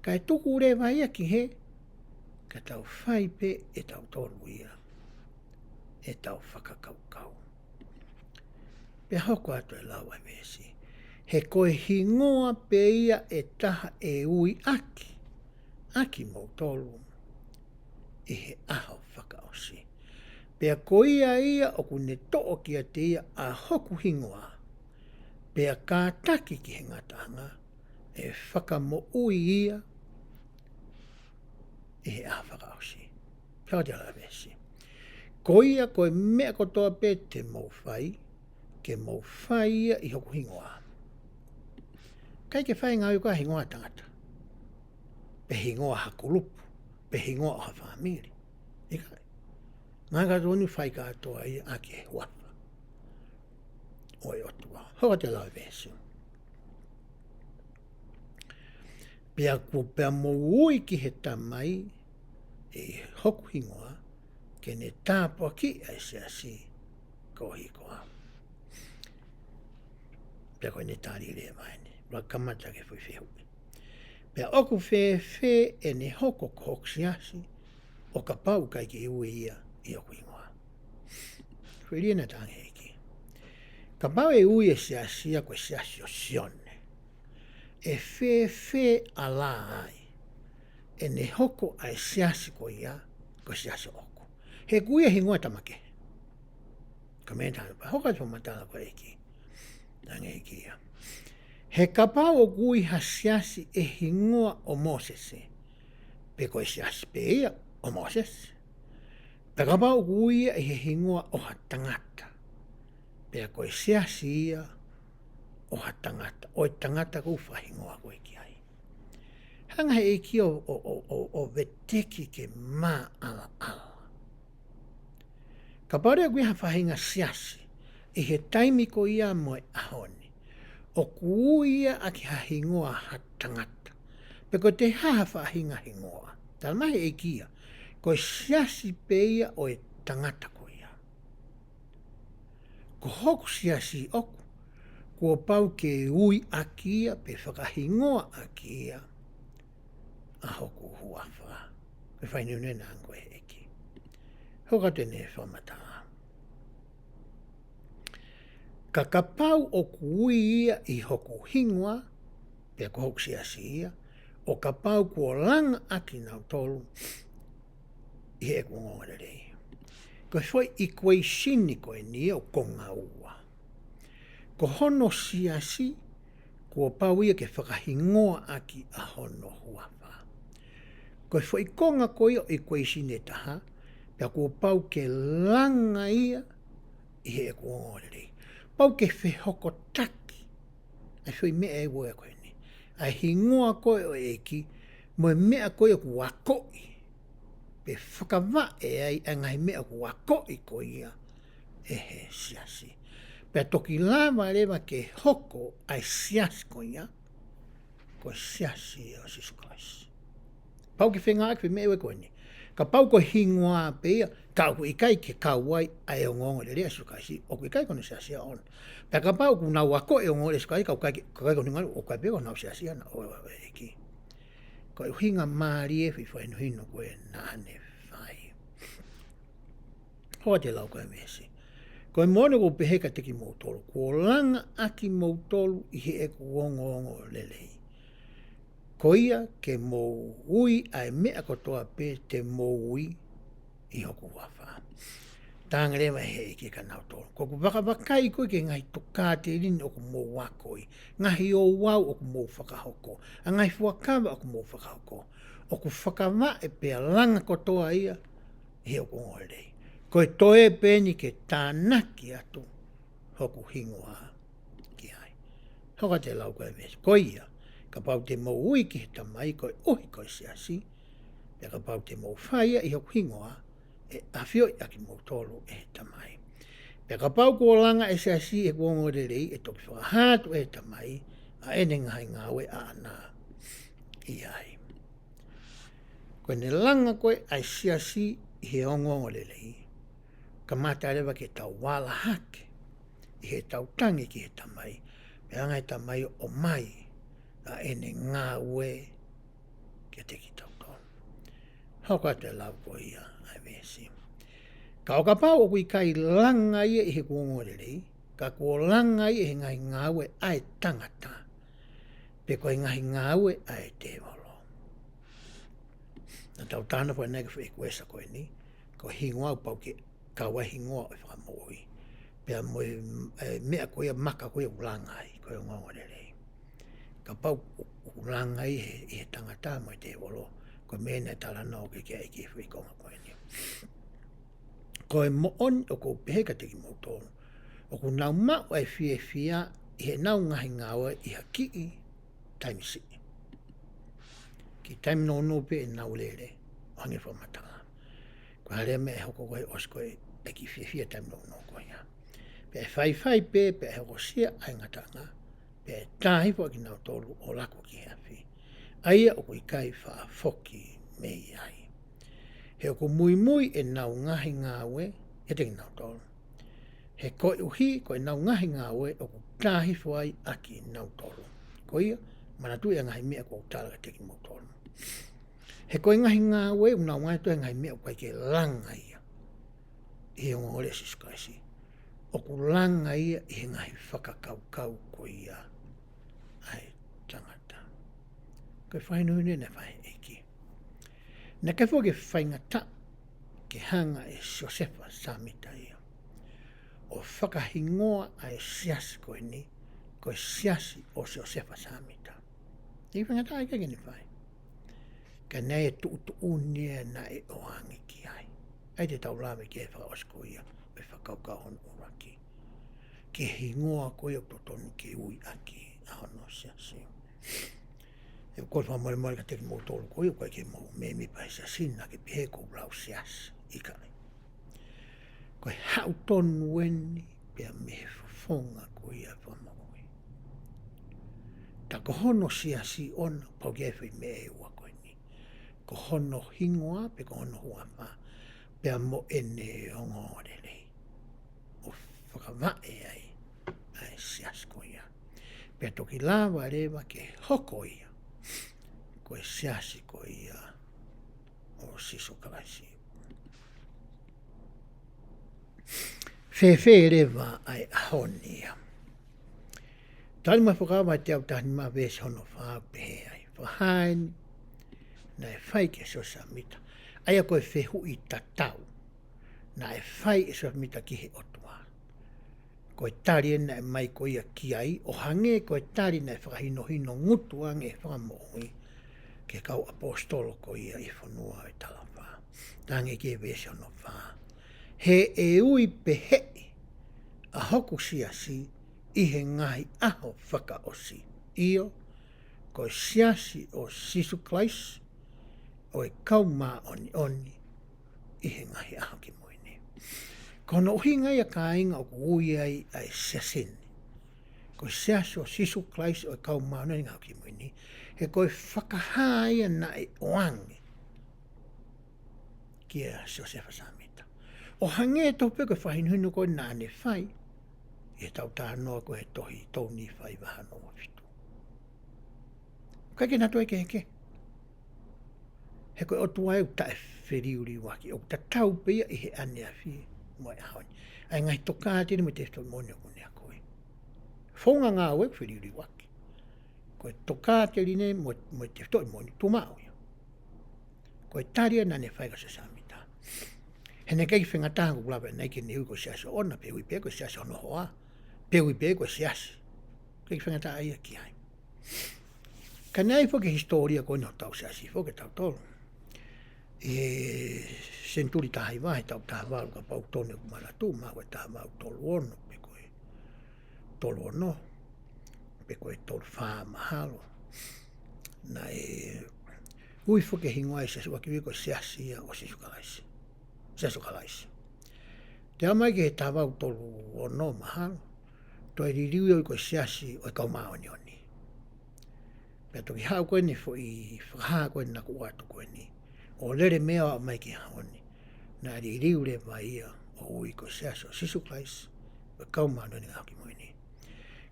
Kae tuku leva ia ki he, ka tau fai pē ʻe tautolu ia ʻetau fakakaukau. Pea hoko atu e lau ʻa e veesi. He ko e hingoa pē ia ʻe taha ʻe ui ʻaki, ʻaki kimoutolu ʻi he ʻaho fakaʻosi. Pea ko ia ia ʻoku ne toʻo kiate ia ʻa hoku hingoa, pea kātaki ki he ngataʻanga, ʻe fakamoʻui ia ʻi he ʻaho fakaʻosi. Pea ʻoku lau ʻa e veesi. Ko ia ko e meʻa kotoa pē te mou fai, ke mou fai ia ʻi hoku hingoa. ʻIkai ke fai ngāue ko ē ʻa e hingoa ʻa e tangata, pe hingoa ʻa ha kulupu, pe hingoa ʻo ha fāmili. ʻIkai. Ngāue kotoa ni fai kotoa ia ʻaki e huafa ʻo e ʻOtua. Hoko atu e lau ʻa e veesi. Pea kuo pau ke mou ui ki he Tamai ʻi hoku hingoa, ke ne tāpuakiʻi ʻa e siasi koeʻuhi ko au. Pea ko ʻene tali leva eni, ʻuluaki kamata ki he foʻi fehuʻi. Pea ʻoku fēfē ʻene hoko ko hoku siasi, ʻo kapau ʻoku ʻikai ke ui ia ʻi hoku hingoa? Fili ena tangeiki. Kapau ʻe ui e siasi ia ko e siasi ʻo Sione, ʻe fēfē ʻa e lā ai ʻene hoko ʻa e siasi ko ia ko e siasi ʻoʻoku? He ʻoku ui e hingoa ʻo e tama kehe. Ka mei tā pa hoka fakamatala ko e ʻEiki. Hangē ko ia. He kapau ʻoku ui ha siasi ʻi he hingoa ʻo Mōsese, pea ko e siasi pē ia ʻo Mōsese. Pea kapau ʻoku ui ia ʻi he hingoa ʻo ha tangata, pea ko e siasi ia ʻo ha tangata, ʻo e tangata ʻoku fakahingoa ko ē ki ai. Hanga he ʻEiki ʻo, ʻo, ʻo, ʻo, ʻo veteki ke maʻalaʻala. Kapau leva ʻoku ʻi ai ha faʻahinga siasi ʻi he taimi ko ia mo e ʻaho ni, ʻoku ui ia ʻaki ha hingoa ha tangata, pe ko e hā ha faʻahinga hingoa, tala mai he ʻEiki ia, ko e siasi pē ia ʻo e tangata ko ia. Ko hoku siasi ʻoʻoku, kuo pau ke ui ʻaki ia, pe fakahingoa ʻaki ia ʻa hoku huafa. Ko e fainunena ange ko e ʻEiki. Hoka te ne fakamatala. Ka kapau ʻoku ui ia ʻi hoku hingoa, pea ko hoku siasi ia, ʻo kapau kuo langa ʻaki nautolu ʻi heʻeku ongoongolelei. Ko e foʻi equation ko eni ʻoku konga ua. Ko hono siasi, kuo pau ia ke fakahingoa ʻaki ʻa hono huafa. Ko e foʻi konga ko ia ʻo e equation ʻe taha, pea kuo pau ke langa ia ʻi heʻeku ongoongolelei. Pau ke fehokotaki ʻa e foʻi meʻa ʻe ua ko eni, ʻa e hingoa ko ē ʻo e ʻEiki, mo e meʻa ko ē ʻoku akoʻi, pe fakavaʻe ai ʻa e ngaahi meʻa ʻoku akoʻi ko ia ʻe he siasi. Pea toki lava leva ke hoko ʻa e siasi ko ia ko e siasi ʻo Sīsū Kalaisi. Pau ke fengāueʻaki e meʻa ʻe ua ko eni. Kapau ko e hingoa pē ia, ka ʻoku ʻikai ke kau ai ʻa e ongoongolelei ʻa Sīsū Kalaisi, ʻoku ʻikai ko hono siasi ia ʻoʻona. Pea kapau ʻoku nau akoʻi e ongoongolelei ʻa Sīsū Kalaisi, ka ʻoku ʻikai ke, ka ʻoku ʻikai ko hono hingoa, ʻoku ʻikai pē ko honau siasi ia ʻoʻona, ʻo, ʻo e ʻEiki. Ko e ʻuhinga mālie e foʻi fakahinohino ko ē naʻa ne fai. Hoka te lau ko e veesi. Ko e moʻoni ʻoku ou pehē kiate kimoutolu, kuo langa ʻaki moutolu ʻi heʻeku ongoongolelei. Ko ia ke mou ui ʻa e meʻa kotoa pē te mou ui ʻi hoku huafa. Talaange leva he ʻEiki kia nautolu, ko ʻeku vakavakai ko ē ki he ngaahi tokāteline ʻoku mou akoʻi, ngaahi ouau ʻoku mou fakahoko, ʻa e ngaahi fuakava ʻoku mou fakahoko, ʻoku fakavaʻe pea langa kotoa ia ʻi heʻeku ongoongolelei. Ko e toe pē eni ke tānaki atu hoku hingoa ki ai. Hoka te lau ko e veesi. Ko ia, kapau te mou ui ki he Tamai koeʻuhi ko e siasi, pea kapau te mou fai ia ʻi hoku hingoa, ʻe ʻafioʻi ʻa kimoutolu ʻe he Tamai. Pea kapau kuo langa ʻe he siasi ʻeku ongoongolelei, ʻe toki fakahā atu ʻe he Tamai ʻa ʻene ngaahi ngāue ʻaʻana ʻi ai. Ko ʻene langa ko ē ʻa e siasi ʻi he ongoongolelei, kamata leva ke tau ala hake ʻi heʻetau tangi ki he Tamai, pea hanga ʻe he Tamai ʻo ʻomai ʻa ʻene ngāue kiate kitautolu. Hoka te lau ko ia ʻa e veesi. Ka ʻo kapau ʻoku ʻikai langa ia ʻi heʻeku ongoongolelei, ka kuo langa ia ʻi he ngaahi ngāue ʻa e tangata, pe ko e ngaahi ngāue ʻa e tēvolo. Naʻa tau talanoa foki ʻanenai ki he foʻi kuesa ko eni, ko e hingoa ʻoku pau ke kau ai e hingoa ʻo e fakamoʻui. Pea mo e, e meʻa ko ia, maka ko ia ʻoku langa ai, ko e ongoongolelei. Kapau ʻoku langa ai ʻi he, ʻi he tangata mo e tēvolo, ko e meʻa naʻe talanoa ki ai e ʻEiki he foʻi konga ko eni. Ko e moʻoni ʻoku ou pehē kiate kimoutolu, ʻoku nau maʻu ʻa e fiefia ʻi heʻenau ngaahi ngāue ʻi ha kiʻi taimi siʻi. Kiʻi taimi nounou pē ʻenau lele, ʻo hangē ko e fakamatala. Ko e hā leva e meʻa ʻe hoko ko ē ʻosi ko ē ʻa e kiʻi fiefia taimi nounou ko ia? Pea ʻe faifai pē, pea ʻe hokosia ʻa e ngataʻanga, pea ʻe tā hifo ʻa kinautolu ʻo laku ki he afi, ʻa ia ʻoku ʻikai faʻa foki mei ai. He ʻoku muimui ʻenau ngaahi ngāue ʻiate kinautolu. He koeʻuhi ko ʻenau ngaahi ngāue ʻoku tā hifo ai ʻa kinautolu. Ko ia, manatuʻi ʻa e ngaahi meʻa kuo u tala kiate kimoutolu. He ko e ngaahi ngāue ʻoku nau ngāue, ko e ngaahi meʻa ʻoku ʻikai ke langa ia ʻi he ongoongolelei ʻa Sīsū Kalaisi. ʻoku langa ia ʻi he ngaahi fakakaukau ko ia ʻa e tangata. Ko e fakahinohino naʻe fai ʻe he ʻEiki. Naʻe ʻikai foki ke faingataʻa ke hanga ʻe Siosefa Sāmita ia ʻo fakahingoa ʻa e siasi ko eni, ko e siasi ʻo Siosefa Sāmita. ʻIkai faingataʻa ia ke ne fai. Ka naʻe tuʻutuʻuni ia naʻe ʻoange ki ai. ʻA ia te tau lave ki he fakaʻosi ko ia ʻo e fakakaukau hono ʻuluaki ki he hingoa ko ia ʻoku totonu ke ui ʻaki ʻa hono siasi. ʻOku ou fakamolemole kiate kimoutolu ko ia ʻoku ʻikai ke mou mēmipa he siasi, naʻa ke pehē ʻoku ou lau siasi. ʻIkai. Ko e haʻu tonu eni pea mei he fofonga ko ia ʻo e fakamoʻui. Tā ko hono siasi ʻoʻona, pau ke ʻi ai e foʻi meʻa ʻe ua ko eni. Ko hono hingoa pe ko hono huafa, pea mo ʻene ongoongolelei. ʻO fakavaʻe ai ʻa e siasi ko ia. Pea toki lava leva ke hoko ia ko e siasi ko ia ʻo Sīsū Kalaisi. Fēfē leva ʻa e ʻaho ni ia? Tali mai Fuakava teau taha nima veesi hono fā, pehē ai: Fakahā eni naʻe fai kia Siosefa Sāmita. ʻA ia ko e fehuʻi tatau naʻe fai ʻe Siosefa Sāmita ki he ʻOtua. Ko e tali eni naʻe ʻomai ko ia ki ai, ʻo hangē ko e tali naʻe fakahinohino ngutu ange ʻe he Fakamoʻui ki he kau ʻaposetolo ko ia ʻi he fonua ʻo e talafa. Talaange ki he veesi hono fā: He ʻe ui pehē ʻa hoku siasi ʻi he ngaahi ʻaho fakaʻosi. ʻIo, ko e siasi ʻo Sīsū Kalaisi ʻo e Kau Māʻoniʻoni ʻi he Ngaahi ʻAho Kimui Ni. Ko hono ʻuhinga ia, kāinga, ʻoku ui ai ʻa e siasi ni ko e Siasi ʻo Sīsū Kalaisi ʻo e Kau Māʻoniʻoni ʻi he Ngaahi ʻAho Kimui Ni, he ko e fakahā ia naʻe ʻoange kia Siosefa Sāmita. ʻO hangē tofu pē ko e fakahinohino ko ē naʻa ne fai ʻi heʻetau talanoa ko ē he tohi Tō Nīfai vahe hono uofitu. ʻIkai ke na toe kehekehe. He ko e ʻOtua ia ʻoku taʻefeliuliuaki, ʻoku tatau pē ia ʻi he ʻaneafi mo e ʻaho ni. ʻA e ngaahi tokāteline mo e tefitoʻi moʻoni ʻoku ne akoʻi. Founga ngāue ʻoku feliuliuaki. Ko e tokāteline mo, mo e tefitoʻi moʻoni tuʻumaʻu ia. Ko e tali ia naʻa ne fai kia Siosefa Sāmita. He naʻe ʻikai ke faingataʻa, ʻoku lava ʻe ia ke ne ui ko e siasi ʻoʻona, pe ui pē ko e siasi hono hoa, pe ui pē ko e siasi. ʻIkai ke faingataʻa ia ki ai. Ka naʻe ʻi ai foki e hisitōlia ko eni ʻo hotau siasi foki ʻa tautolu. ʻI he senituli taha hiva, he taʻu taha valu, kapau ʻoku tonu ʻeku manatu, mahalo ko e taha valu tolu ono, pe ko e tolu ono, pe ko e tolu fā mahalo. Naʻe ui foki e hingoa ʻo e siasi ʻo ʻaki ui ko e Siasi ia ʻo Sīsū Kalaisi. Siasi ʻo Kalaisi. Toe aʻu mai ki he taha valu tolu ono mahalo, toe liliu ia ʻo ui ko e Siasi ʻo e Kau Māʻoniʻoni. Pea toki haʻu ko eni foʻi fakahā ko eni naʻa ku ʻoatu ko eni, ʻo lele mei ai ʻo aʻu mai ki he ʻaho ni, naʻe liliu leva ia ʻo ui ko e Siasi ʻo Sīsū Kalaisi ʻo e Kau Māʻoniʻoni ʻi he Ngaahi ʻAho Kimui Ni.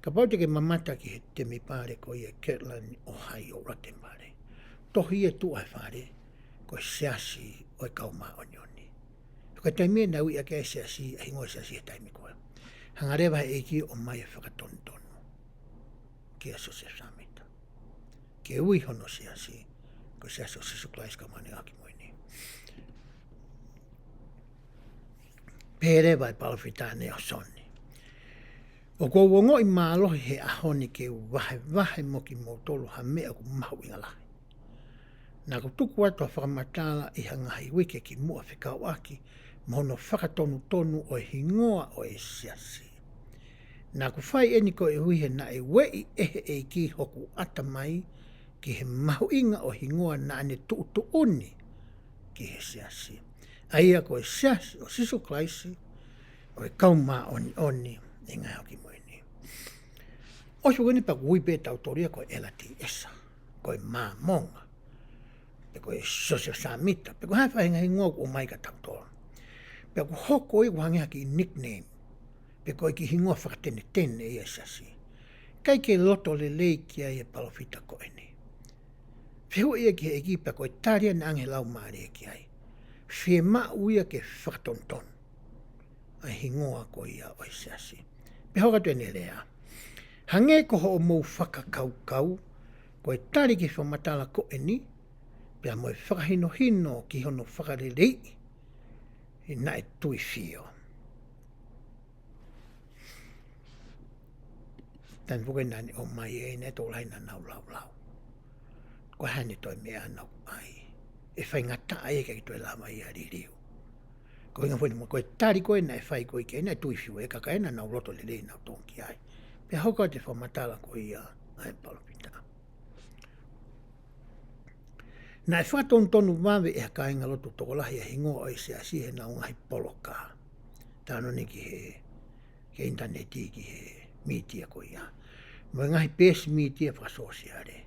Kapau te ke mamata ki he temipale ko ia ʻi Kirtland, ʻOhaiō, ʻuluaki temipale. Tohi ia tuʻa he fale, ko e Siasi ʻo e Kau Māʻoniʻoni. Ko e taimi ia naʻe ui ʻaki ai e siasi, ʻa e hingoa ʻo e siasi he taimi ko ē. Hanga leva he ʻEiki ʻo ʻomai e fakatonutonu kia Siosefa Sāmita ke ui hono siasi ko e Siasi ʻo Sīsū Kalaisi ʻo e Kau Māʻoniʻoni ʻi he Ngaahi ʻAho Kimui Ni. Pehē leva ʻe he palōfita Nalesoni: ʻOku ou ongoʻi mālohi he ʻaho ni ke u vahevahe mo kimoutolu ha meʻa ʻoku mahuʻinga lahi. Naʻa ku tuku atu ha fakamatala ʻi ha ngaahi uike kimuʻa fekauʻaki mo hono fakatonutonu ʻo e hingoa ʻo e siasi. Naʻa ku fai eni koeʻuhi he naʻe ueʻi ʻe he ʻEiki hoku ʻatamai ki he mahuʻinga ʻo e hingoa naʻa ne tuʻutuʻuni ki he siasi, ʻa ia ko e Siasi ʻo Sīsū Kalaisi ʻo e Kau Māʻoniʻoni ʻi he Ngaahi ʻAho Kimui Ni. ʻOsi ko eni pea ʻoku ui pē ʻe tautolu ia ko e L D S, ko e Māmonga, pe ko e Siosefa Sāmita, pe ko e hā e faʻahinga hingoa ʻoku ʻomai kia tautolu. Pea ʻoku hoko ia ʻoku hangē ha kiʻi nickname, pe ko e kiʻi hingoa fakatenetene ia ʻo e siasi. ʻIkai ke loto lelei ki ai e palōfita ko eni. Fehuʻi ia ki he ʻEiki pe ko e tali ia naʻe ʻoange ʻe he Laumālie ki ai. Fiemaʻu ia ke fakatonutonu. ʻa e hingoa ko ia ʻo e siasi. Pea hoko atu ʻene lea. Hangē ko hoʻomou fakakaukau, ko e tali ki he fakamatala ko eni, pea mo e fakahinohino ki hono fakaleleiʻi, naʻe tuifio. Taimi foki naʻa ne ʻomai ʻe naʻe tokolahi naʻa nau laulau. Ko e hā ʻene toe meʻa naʻa ku ʻai. ʻE faingataʻa ia ke toe lava ia liliu. Ko e ʻuhinga foki mo ko e tali ko ē naʻe fai ko ē ki ai naʻe tuifio e kakai naʻa nau loto lelei naʻa nau tō ki ai. Pea hoko atu e fakamatala ko ia ʻa e palōfita. Naʻe fakatonutonu vave ʻe ha kāingalotu tokolahi ʻa e hingoa ʻo e siasi heʻenau ngaahi poloka. Talanoa ni ki he, ki he ʻinitaneti, ki he mītia ko ia. Mo e ngaahi peesi mītia fakasōsiale.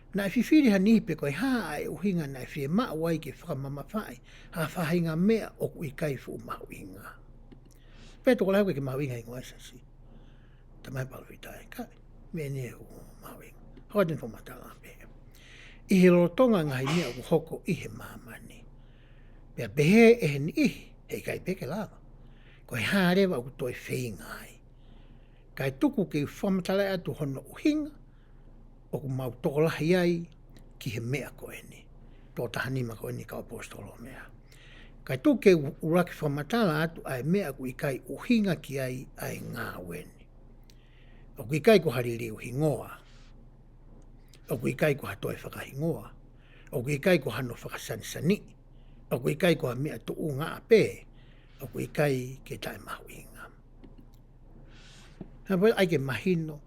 Naʻe fifili ha niʻihi pe ko e hā ʻa e ʻuhinga naʻe fiemaʻu ai ke fakamamafaʻi ha faʻahinga meʻa ʻoku ʻikai fuʻu mahuʻinga. Pea tokolahi ʻoku ʻikai ke mahuʻinga e hingoa ʻo e siasi. Talamai ʻe he palōfita ʻe ʻikai, meʻa ni ʻoku mahuʻinga. Hoko atu ʻene fakamatala pē. ʻI he lolotonga ngaahi meʻa ʻoku hoko ʻi he māmani. Pea pehē ʻe he niʻihi, heʻikai pē ke lava. Ko e hā leva ʻoku toe feinga ai. Kae tuku ke u fakamatalaʻi atu hono ʻuhinga, ʻoku mau tokolahi ai ki he meʻa ko eni. Toko taha nima ko eni kau ʻaposetolo meʻa. Kae tuku ke u ʻuluaki fakamatala atu ʻa e meʻa ʻoku ʻikai ʻuhinga ki ai ʻa e ngāue ni. ʻOku ʻikai ko ha liliu hingoa. ʻOku ʻikai ko ha toe fakahingoa. ʻOku ʻikai ko hano fakasanisaniʻi. ʻOku ʻikai ko ha meʻa tuʻunga pē. ʻOku ʻikai ke taʻemahuʻinga. Hā pē ʻai ke mahino,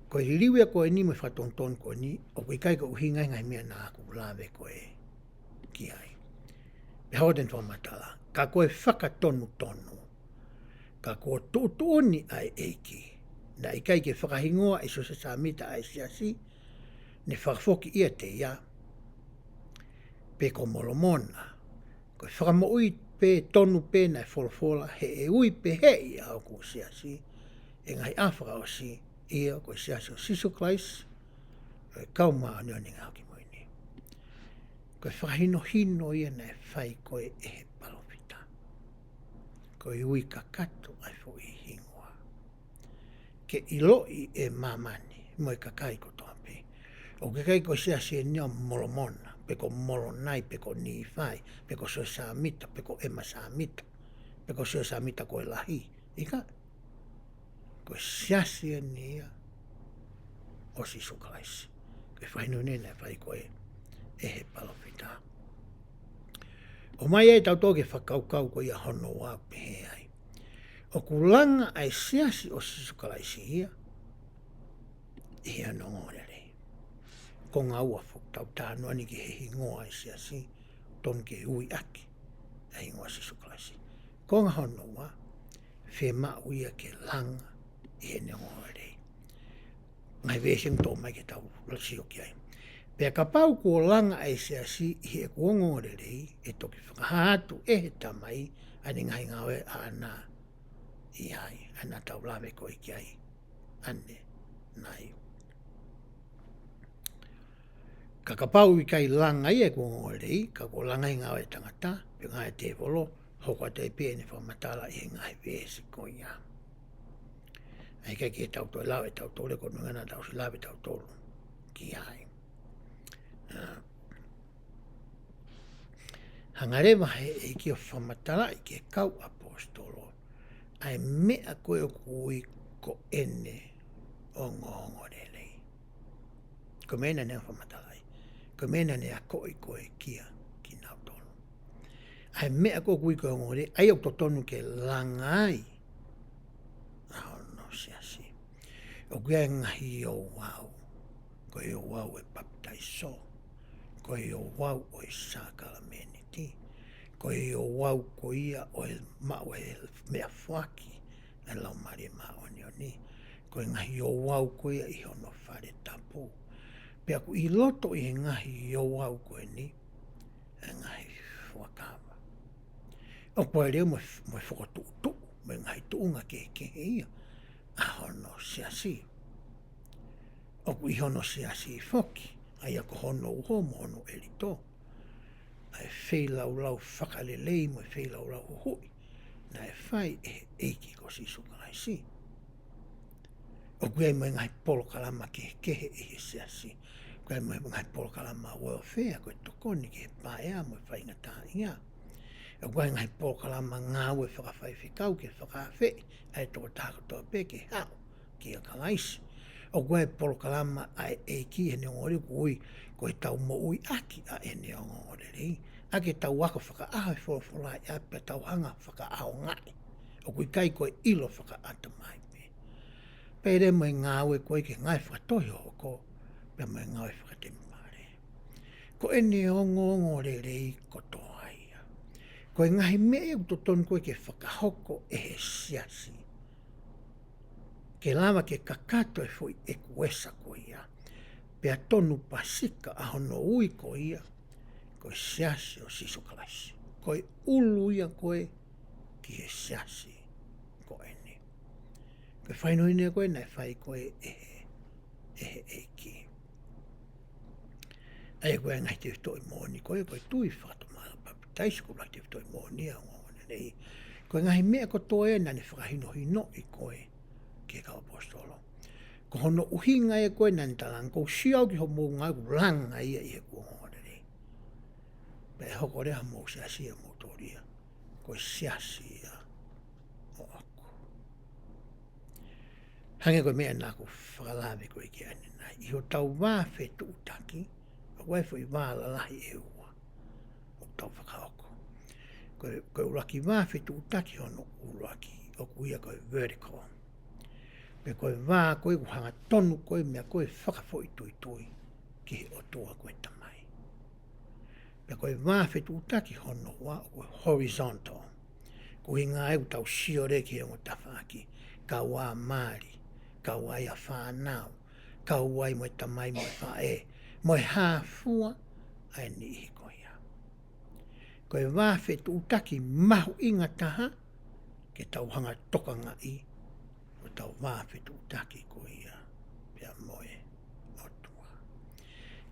ko e liliu ia ko eni mo e fakatonutonu ko eni, ʻoku ʻikai ko e ʻuhinga ia e ngaahi meʻa naʻa ku lave ko ē ki ai. Pea hoko atu ʻene fakamatala, ka ko e fakatonutonu, ka kuo tuʻutuʻuni ʻa e ʻEiki, naʻe ʻikai ke fakahingoa ʻe Siosefa Sāmita ʻa e siasi, ne fakafoki ʻiate ia, pe ko Molomona, ko e fakamoʻui pē tonu pē naʻe folofola, he ʻe ui pehē ʻe ia ʻoku siasi, ʻe ngaahi ʻaho fakaʻosi, ia ko e siasi ʻo Sīsū Kalaisi, ʻo e kau māʻoniʻoni ʻi he ngaahi ʻaho kimui ni. Ko e fakahinohino ia naʻe fai ko ē ʻe he palōfita. Ko e ui kakato ʻa e foʻi hingoa. Ke ʻiloʻi ʻe māmani, mo e kakai kotoa pē. ʻOku ʻikai ko e siasi eni ʻo Molomona, pe ko Molonai, pe ko Nīfai, pe ko Siosefa Sāmita, pe ko ʻEma Sāmita, pe ko Siosefa Sāmita ko e lahi. ʻIkai, ko e siasi eni ia ʻo Sīsū Kalaisi. Ko e fakahinohino naʻe fai ko ē ʻe he palōfita. ʻOmai ai tautolu ki he fakakaukau ko ia hono ua pehē ai. ʻOku langa ʻa e siasi ʻo Sīsū Kalaisi ia, ʻi he ongoongolelei. Ko e ngāue foki tau talanoa ni ki he hingoa ʻa e siasi, tonu ke ui ʻaki ʻa e hingoa ʻo Sīsū Kalaisi. Ko e ngaahi hono ua, fiemaʻu ia ke langa ʻi heʻene ongoongolelei. Ngaahi veesi ʻoku toʻo mai ke tau sio ki ai. Pea kapau kuo langa ʻa e siasi ʻi heʻeku ongoongolelei, ʻe toki fakahā atu ʻe he Tamai ʻa ʻene ngaahi ngāue ʻaʻana ʻi ai, ʻa ia naʻa tau lave ko ē ki ai ʻanenai. Ka kapau ʻikai langa ia ʻi heʻeku ongoongolelei, ka kuo langa ʻi he ngāue ʻa e tangata, pe ngāue ʻa e tēvolo, hoko atu ai pē ʻene fakamatala ʻi he ngaahi veesi ko ia. ʻA ia ʻikai ke tau toe lau ʻe tautolu ko e ʻuhinga naʻa tau ʻosi lave tautolu ki ai. ʻA, hanga leva ʻe he ʻEiki ʻo fakamatalaʻi ki he kau ʻaposetolo ʻa e meʻa ko ē ʻoku ui ko ʻene ongoongolelei. Ko e meʻa naʻa ne fakamatalaʻi. Ko e meʻa naʻa ne akoʻi ko ē kia kinautolu. ʻA e meʻa ko ē ʻoku ui ko e ongoongolelei, ʻa ia ʻoku totonu ke langa ai ʻa hono siasi. ʻOku ʻi ai e ngaahi ouau. Ko e ouau ʻo e papitaiso. Ko e ouau ʻo e sākalamēniti. Ko e ouau ko ia ʻo e maʻu e meʻafoaki ʻa e Laumālie Māʻoniʻoni. Ko e ngaahi ouau ko ia ʻi hono fale tapu. Pea ʻoku ʻi loto ʻi he ngaahi ouau ko eni, ʻa e ngaahi fuakava. ʻOku ʻi ai leva mo e, mo e fokotuʻutuʻu, mo e ngaahi tuʻunga kehekehe ia ʻa hono siasi. ʻOku ʻi hono siasi foki, ʻa ia ko hono uho mo hono ʻelito, ʻa e feilaulau fakalelei mo e feilaulau huhuʻi naʻe fai ʻe he ʻEiki ko Sīsū Kalaisi. ʻOku ʻi ai mo e ngaahi polokalama kehekehe ʻi he siasi. ʻOku ʻi ai mo e ngaahi polokalama welfare ko e tokoni ki he paea mo e faingataʻaʻia. ʻOku ʻi ai ngaahi polokalama ngāue fakafaifekau ke fakaafeʻi ʻa e tokotaha kotoa pē ke haʻu kia Kalaisi. ʻOku ʻi ai polokalama ʻa e ʻEiki heʻene ongoongolelei ʻoku ui ko e tau moʻui ʻaki ʻa ʻene ongoongolelei. ʻA ke tau ako fakaʻaho e folofola ʻi ʻapi pea tau hanga fakaʻaongaʻi. ʻOku ʻikai ko e ʻilo fakaʻatamai pē. Pea lea mo e ngāue ko ē ke ngāue fakatohi hohoko, pea mo e ngāue fakatemipale. Ko ʻene ongoongolelei kotoa ia. Ko e ngaahi meʻa ʻoku totonu ko ē ke fakahoko ʻe he siasi. Ke lava ke kakato e foʻi ʻekuesa ko ia. Pea tonu pasika ʻa hono ui ko ia, ko e siasi ʻo Sīsū Kalaisi. Ko e ʻulu ia ko ē ki he siasi ko eni. Ko e fainohine ko ē naʻe fai ko ē ʻe he, ʻe he ʻEiki. ʻA ia ko e ngaahi tefitoʻi moʻoni ko ē, ko e tui fakatomala papitaiso, ko e ngaahi tefitoʻi moʻoni ʻa e ongoongolelei. Ko e ngaahi meʻa kotoa ia naʻa ne fakahinohinoʻi ko ē ki he kau ʻaposetolo. Ko hono ʻuhinga ia ko ē naʻa ne talaange, ʻoku ou sio au ki hoʻomou ngāue ʻoku langa ia ʻi heʻeku ongoongolelei. Pea ʻe hoko leva hoʻomou siasi ʻa moutolu ia ko e siasi ia ʻoʻoku. Hangē ko e meʻa naʻa ku fakalave ko ē ki ai ʻanenai. ʻI hotau vā fetuʻutaki, ʻoku ʻi ai foʻi vā lalahi ʻe ua ʻoku tau fakahoko. Ko e, ko e ʻuluaki vā fetuʻutaki hono ʻuluaki, ʻoku ui ia ko e vertical. Pea ko e vā ko ē ʻoku hangatonu ko ē meʻa ko ē fakafoʻituitui ki he ʻOtua ko e Tamai. Pea ko e vā fetuʻutaki hono ua ʻoku horizontal. Ko e ʻuhinga ia ʻoku tau sio leva ki he ongo tafaʻaki, kau ai mali, kau ai ʻa fānau, kau ai mo e tamai mo e faʻē, mo e hā fua ʻa e niʻihi ko ia. Ko e vā fetuʻutaki mahuʻinga taha, ke tau hanga tokangaʻi, ko ʻetau vā fetuʻutaki ko ia, pea mo e ʻOtua.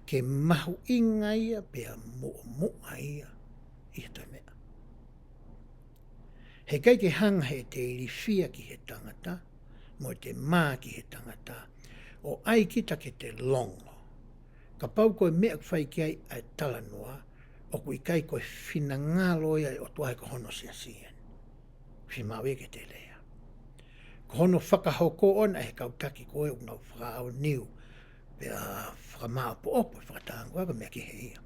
Ke mahuʻinga ia, pea muʻomuʻa ia, ʻi he toe meʻa. Heʻikai ke hanga heʻete ilifia ki he tangata, mo ʻete mā ki he tangata, ʻo ʻai kita ke te longo. Kapau ko e meʻa ʻoku fai ki ai ʻa e talanoa, ʻoku ʻikai ko e finangalo ia ʻo e ʻOtua he ko hono siasi eni. Fiemaʻu ia ke te lea. Ko hono fakahoko ʻona ʻe he kau taki ko ē ʻoku nau fakaʻaoniu, pea fakamāʻopoʻopo, fakatango ko e meʻa kehe ia.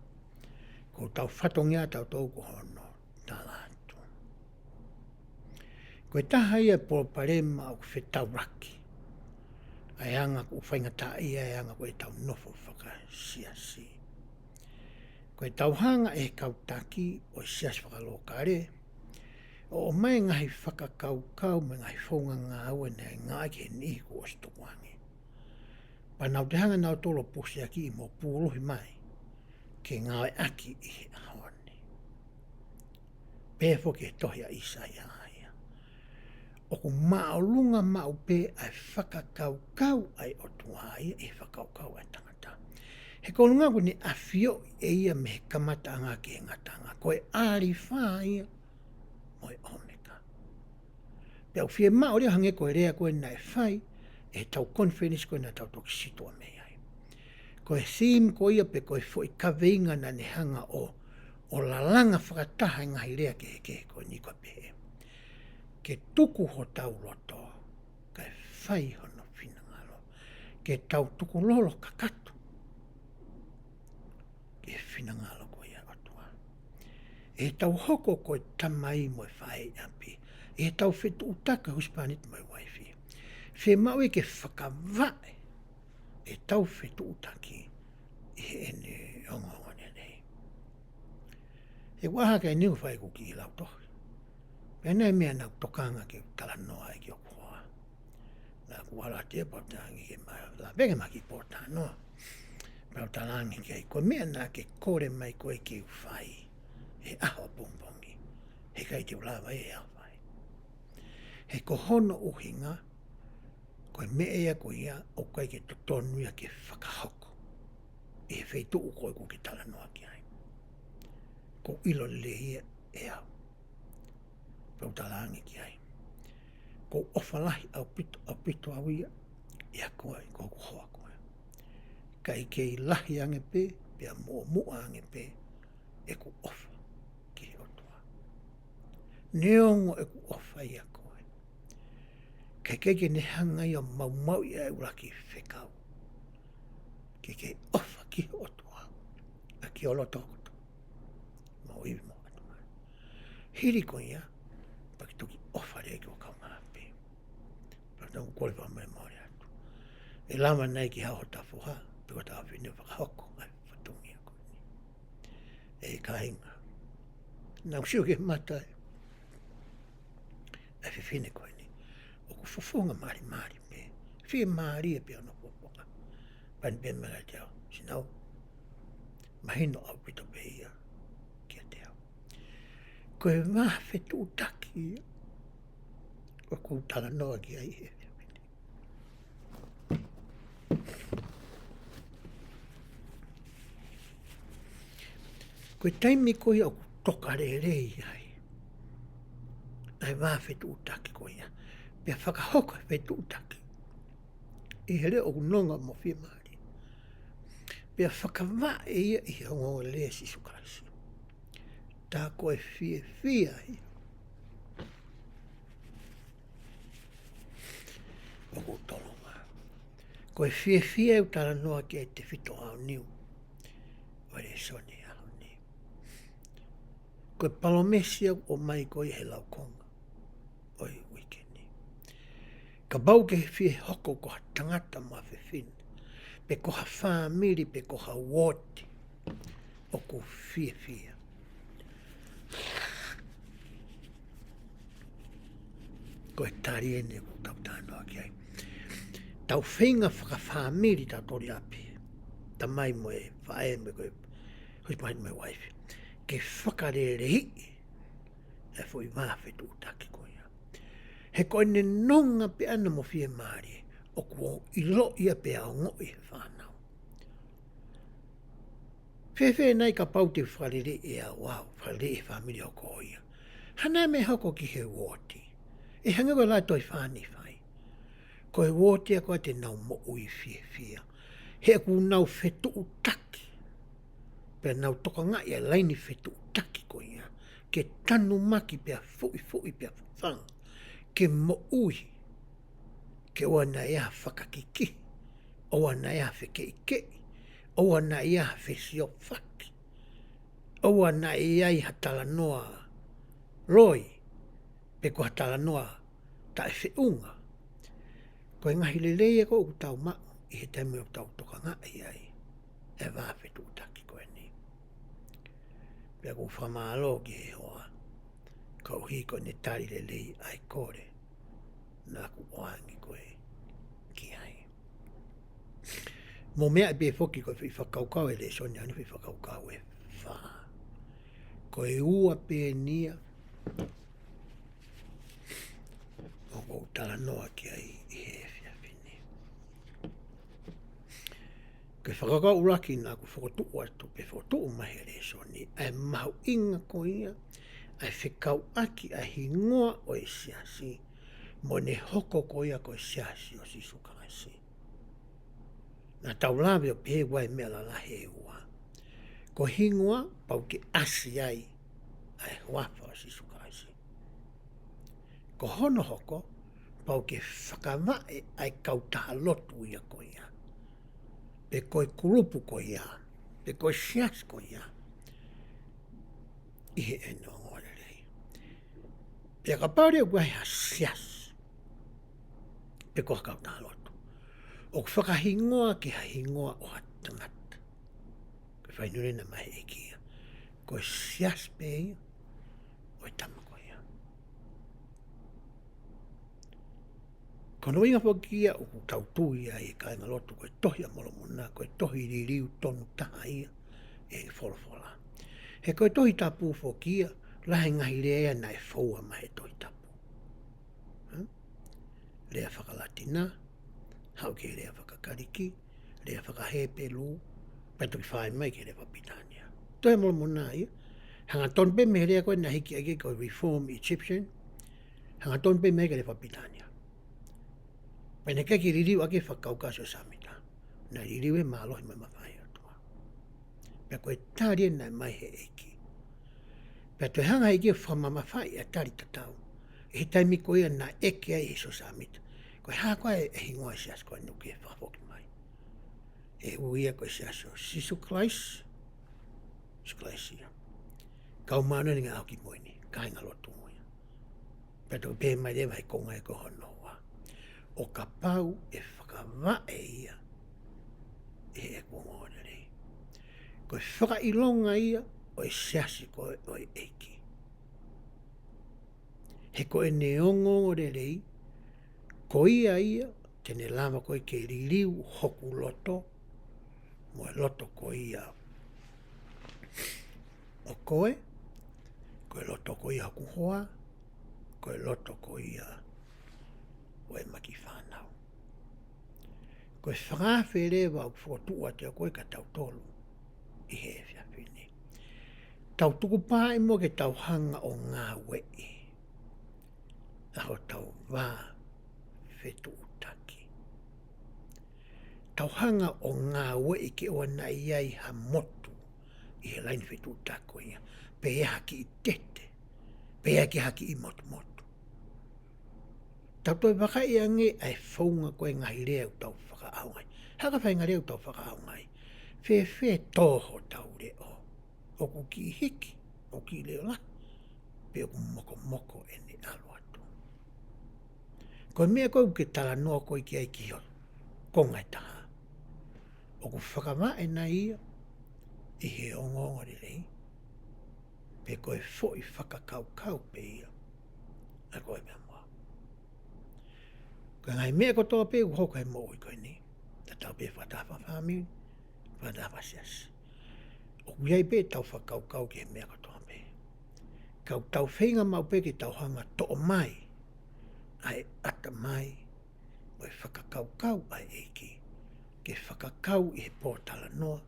Ko hotau fatongia ʻatautolu ko hono tala atu. Ko e taha ia e palopalema ʻoku fetaulaki. ʻA e anga ʻoku faingataʻaʻia e anga ko ē ʻetau nofo fakasiasi. Ko ʻetau hanga ʻe he kau taki ʻo e siasi fakalokale, ʻo ʻomai e ngaahi fakakaukau mo e ngaahi founga ngāue naʻe ngāueʻaki ʻe he niʻihi kuo ʻosi tukuange. Pea nau toe hanga nautolu ʻo pusiakiʻi mo puluhi mai, ke ngāueʻaki ʻi he ʻaho ni. Pehē foki e tohi ʻa ʻĪsaia ia. ʻOku māʻolunga maʻu pē ʻa e fakakaukau ʻa e ʻOtua ia ʻi he fakakaukau ʻa e tangata. He ko e ʻuhinga ʻoku ne ʻafioʻi ʻe ia mei he kamataʻanga ki he ngataʻanga. Ko e ʻAlifa ia mo e ʻOmeka. Pea ʻoku fiemaʻu leva hangē ko e lea ko ē naʻe fai, ʻe heʻetau konifelenisi ko ē naʻa tau toki sitoa mei ai. Ko e theme ko ia pe ko e foʻi kaveinga naʻa ne hanga ʻo, ʻo lalanga fakataha e ngaahi lea kehekehe ko eni ko e pehē. Ke tuku hotau loto, kae fai hono finangalo. Ke tau tukulolo kakato ki he finangalo ko ia ʻo e ʻOtua. ʻI heʻetau hoko ko e tamai mo e faʻē ʻi ʻapi. ʻI heʻetau fetuʻutaki husepāniti mo e uaifi. Fiemaʻu ia ke fakavaʻe ʻetau fetuʻutaki ʻi heʻene ongoongolelei. He ʻoku ʻaha ke niu fai ʻeku kiʻi lautohi. Pea naʻe meʻa naʻa ku tokanga ke talanoa ai ki hoku hoa. Naʻa ku ʻalu atu ia pea u talaange ke ma, lave ke ma kiʻi pōtalanoa. Pea u talaange ki ai, ko e meʻa naʻa ke kole mai koe ke u fai he ʻaho ʻapongipongi. Heʻikai te u lava ia ʻo fai. He ko hono ʻuhinga, ko e meʻa ia ko ia, ʻoku ʻikai ke totonu ia ke fakahoko ʻi he feituʻu ko ē ʻoku ke talanoa ki ai. ʻOku ou ʻilo lelei ia ʻe au. Pea u talaange ki ai, ʻoku ou ʻofa lahi ʻaupito, ʻaupito au ia ʻia koe, ko hoku hoa koe. Ka ʻoku kei lahi ange pē, pea muʻomuʻa ange pē ʻeku ʻofa ki he ʻOtua. Neongo ʻeku ʻofa ʻia koe, ka ʻoku ʻikai ke ne hanga ia ʻo maumauʻi ʻa e ʻuluaki fekau. Ke ke ʻofa ki he ʻOtua ʻaki ho loto kotoa, mo ho ivi mo ho ʻatamai. Hili ko ia, pea ke toki ʻofa lelei ki ho kaungāʻapi. Pea u kole fakamolemole atu, ʻe lava nai ke haʻu hota foha pe ko hota ʻofefine ʻo fakahoko ʻa e fatongia ko eni? ʻE kāinga, naʻa ku sio ki he mata ʻa e fefine ko eni, ʻoku fofonga malimali pē, fiemālie pē hono fofonga. Pea ne pehē mai kiate au, Sinau, mahino ʻaupito pē ia kiate au. Ko e vā fetuʻutaki ia ʻoku ou talanoa ki ai he efiafi ni. Ko e taimi ko ia ʻoku toka lelei ai ʻa e vā fetuʻutaki ko ia, pea fakahoko e fetuʻutaki ʻi he leʻo ʻoku nonga mo fiemālie, pea fakavaʻe ia ʻi he ongoongolelei ʻo Sīsū Kalaisi, tā ko e fiefia ia ʻoku ou tolonga. Ko e fiefia ʻoku ou talanoa ki ai he tefito aoniu ʻo e lēsoni he ʻaho ni. Ko e palōmesi ia ʻoku ʻomai ko ia he laukonga ʻo e uike ni. Kapau ʻoku ke fie hoko ko ha tangata mo ha fefine, pe ko ha fāmili, pe ko ha uooti ʻoku fiefia, ko e tali eni ʻoku tau talanoa ki ai. Tau feinga fakafāmili, tau toli ʻapi, tamai mo e faʻē, mo e ko e husepāniti mo e uaifi, ke fakaleleiʻi e foʻi vā fetuʻutaki ko ia. He ko ʻene nonga pē ʻana mo fiemālie, ʻoku ʻiloʻi ia pea ongoʻi ʻe he fānau. Fēfē nai kapau te u fakaleleiʻi ʻe au au, fakaleleiʻi e fāmili ʻo ko ia? Hā nai e meʻa ʻe hoko ki he uooti? ʻE hangē ko e lau ʻa e tohi Fā Nīfai, ko e uooti ia ko ia te nau moʻui fiefia, he ʻoku nau fetuʻutaki, pea nau tokangaʻi ʻa e laini fetuʻutaki ko ia ke tanumaki pea fuʻifuʻi pea fafanga, ke moʻui, ke ʻoua naʻa ʻi ai ha fakakikihi, ʻoua naʻa ʻi ai ha fekeʻikeʻi, ʻoua naʻa ʻi ai ha fesiofaki, ʻoua naʻa ʻi ai ha talanoa loi, pe ko ha talanoa taʻefeʻunga. Ko e ngaahi lelei ia ko ē ʻoku tau maʻu ʻi he taimi ʻoku tau tokangaʻi ai e vā fetuʻutaki ko eni. Pea ʻoku ou fakamālō ki he hoa koeʻuhi ko ʻene tali lelei ʻa e kole naʻa ku ʻoange ko ē ki ai. Mo e meʻa pē foki ko e foʻi fakakaukau ʻo e lēsoni ʻanefā, foʻi fakakaukau ʻe fā. Ko e ua pē eni ia ʻoku ou talanoa ki ai ʻi he efiafi ni. Ko e fakakaukau ʻuluaki naʻa ku fokotuʻu atu pe fokotuʻu mai he lēsoni, ʻa e mahuʻinga ko ia ʻa e fekauʻaki ʻa e hingoa ʻo e siasi mo ʻene hoko ko ia ko e Siasi ʻo Sīsū Kalaisi. Naʻa tau lave ʻo pehē ʻoku ʻi ai e meʻa lalahi ʻe ua. Ko e hingoa, pau ke ʻasi ai ʻa e huafa ʻo Sīsū Kalaisi. Ko hono hoko, pau ke fakavaʻe ʻa e kautaha lotu ia ko ia, pe ko e kulupu ko ia, pe ko e siasi ko ia, ʻi heʻene ongoongolelei. Pea kapau leva ʻoku ʻi ai ha siasi pe ko ha kautaha lotu ʻoku fakahingoa ki ha hingoa ʻo ha tangata, ko e fainule na mai ʻEiki ia, ko e siasi pē ia ʻo e tama ko ia. Ko hono ʻuhinga foki ia ʻoku tau tui ai, kāinga lotu, ko e Tohi ʻa Molomona ko e tohi liliu tonu taha ia ʻi he folofola. He ko e Tohi Tapu foki ia, lahi e ngaahi lea ia naʻe foua mai he Tohi Tapu. Hmm? Lea fakaLatina, haʻu ki he lea fakaKalisi, lea fakaHepelū, pea toki fai mai ki he lea fakaPilitānia. Tohi ʻa Molomona ia, hangatonu pē mei he lea ko ē naʻe hiki ʻaki ko e Reformed Egyptian, Hangatonu pē mei he lea faka-Pilitānia. Pea naʻe ʻikai ke liliu ʻaki e fakakaukau ʻa Siosefa Sāmita. Naʻe liliu he mālohi mo e mafai ʻa e ʻOtua. Pea ko e tali ē naʻe ʻomai he ʻEiki. Pea toe hanga ʻe he ʻEiki ʻo fakamamafaʻi ʻa e tali tatau. ʻI he taimi ko ia naʻe ʻeke ai ʻe Siosefa Sāmita, ko e hā koā e hingoa ʻo e siasi ko eni ʻoku ke fakafoki mai? ʻE ui ia ko e Siasi ʻo Sīsū Kalaisi. Sīsū Kalaisi ia. Kau māʻoniʻoni ʻi he ngaahi ʻaho kimui ni, kāingalotu ia. Pea toe pehē mai leva he konga ʻe ko hono ua, ʻo kapau ʻe fakavaʻe ia ʻe heʻeku ongoongolelei, ko e fakaʻilonga ia ʻo e siasi ko ē ʻo e ʻEiki. He ko ʻene ongoongolelei, ko ia ia te ne lava ko ē ke liliu hoku loto, mo e loto ko ia ʻo koe, ko e loto ko ia hoku hoa, ko e loto ko ia ʻo ʻemaki fānau. Ko e fakaafe leva ʻoku fokotuʻu atu ʻe koe kia tautolu ʻi he efiafi ni. Tau tukupā ʻi muʻa ke tau hanga ʻo ngāueʻi ʻa hotau vā fetuʻutaki. Tau hanga ʻo ngāueʻi ke ʻoua naʻa ʻi ai ha motu ʻi he laine fetuʻutaki ko ia. Pe ʻi ai ha kiʻi tete. Pe ʻi ai ha kiʻi motumotu. Tau toe vakai ange ʻa e founga ko e ngaahi lea ʻoku tau fakaʻaongaʻi. Hā e faʻahinga lea ʻoku tau fakaʻaongaʻi? Fēfē tō hotau leʻo? ʻOku kiʻi hiki, ʻoku kiʻi leʻo lahi, pe ʻoku mokomoko ʻene ʻalu atu? Ko e meʻa ko ē ʻoku ke talanoa ko ē ki ai ki ho konga ʻe taha, ʻoku fakavaʻe nai ia ʻi he ongoongolelei, pe ko e foʻi fakakaukau pē ia ʻa koe pea mo au? Ko e ngaahi meʻa kotoa pē ʻoku hoko he moʻui ko eni, tatau pē fakataha fakafāmili, fakataha fakasiasi, ʻoku ʻi ai pē ʻetau fakakaukau ki he meʻa kotoa pē. Ka ʻoku tau feinga maʻu pē ke tau hanga ʻo toʻo mai ʻa e ʻatamai mo e fakakaukau ʻa e ʻEiki ke fakakau ʻi he pōtalanoa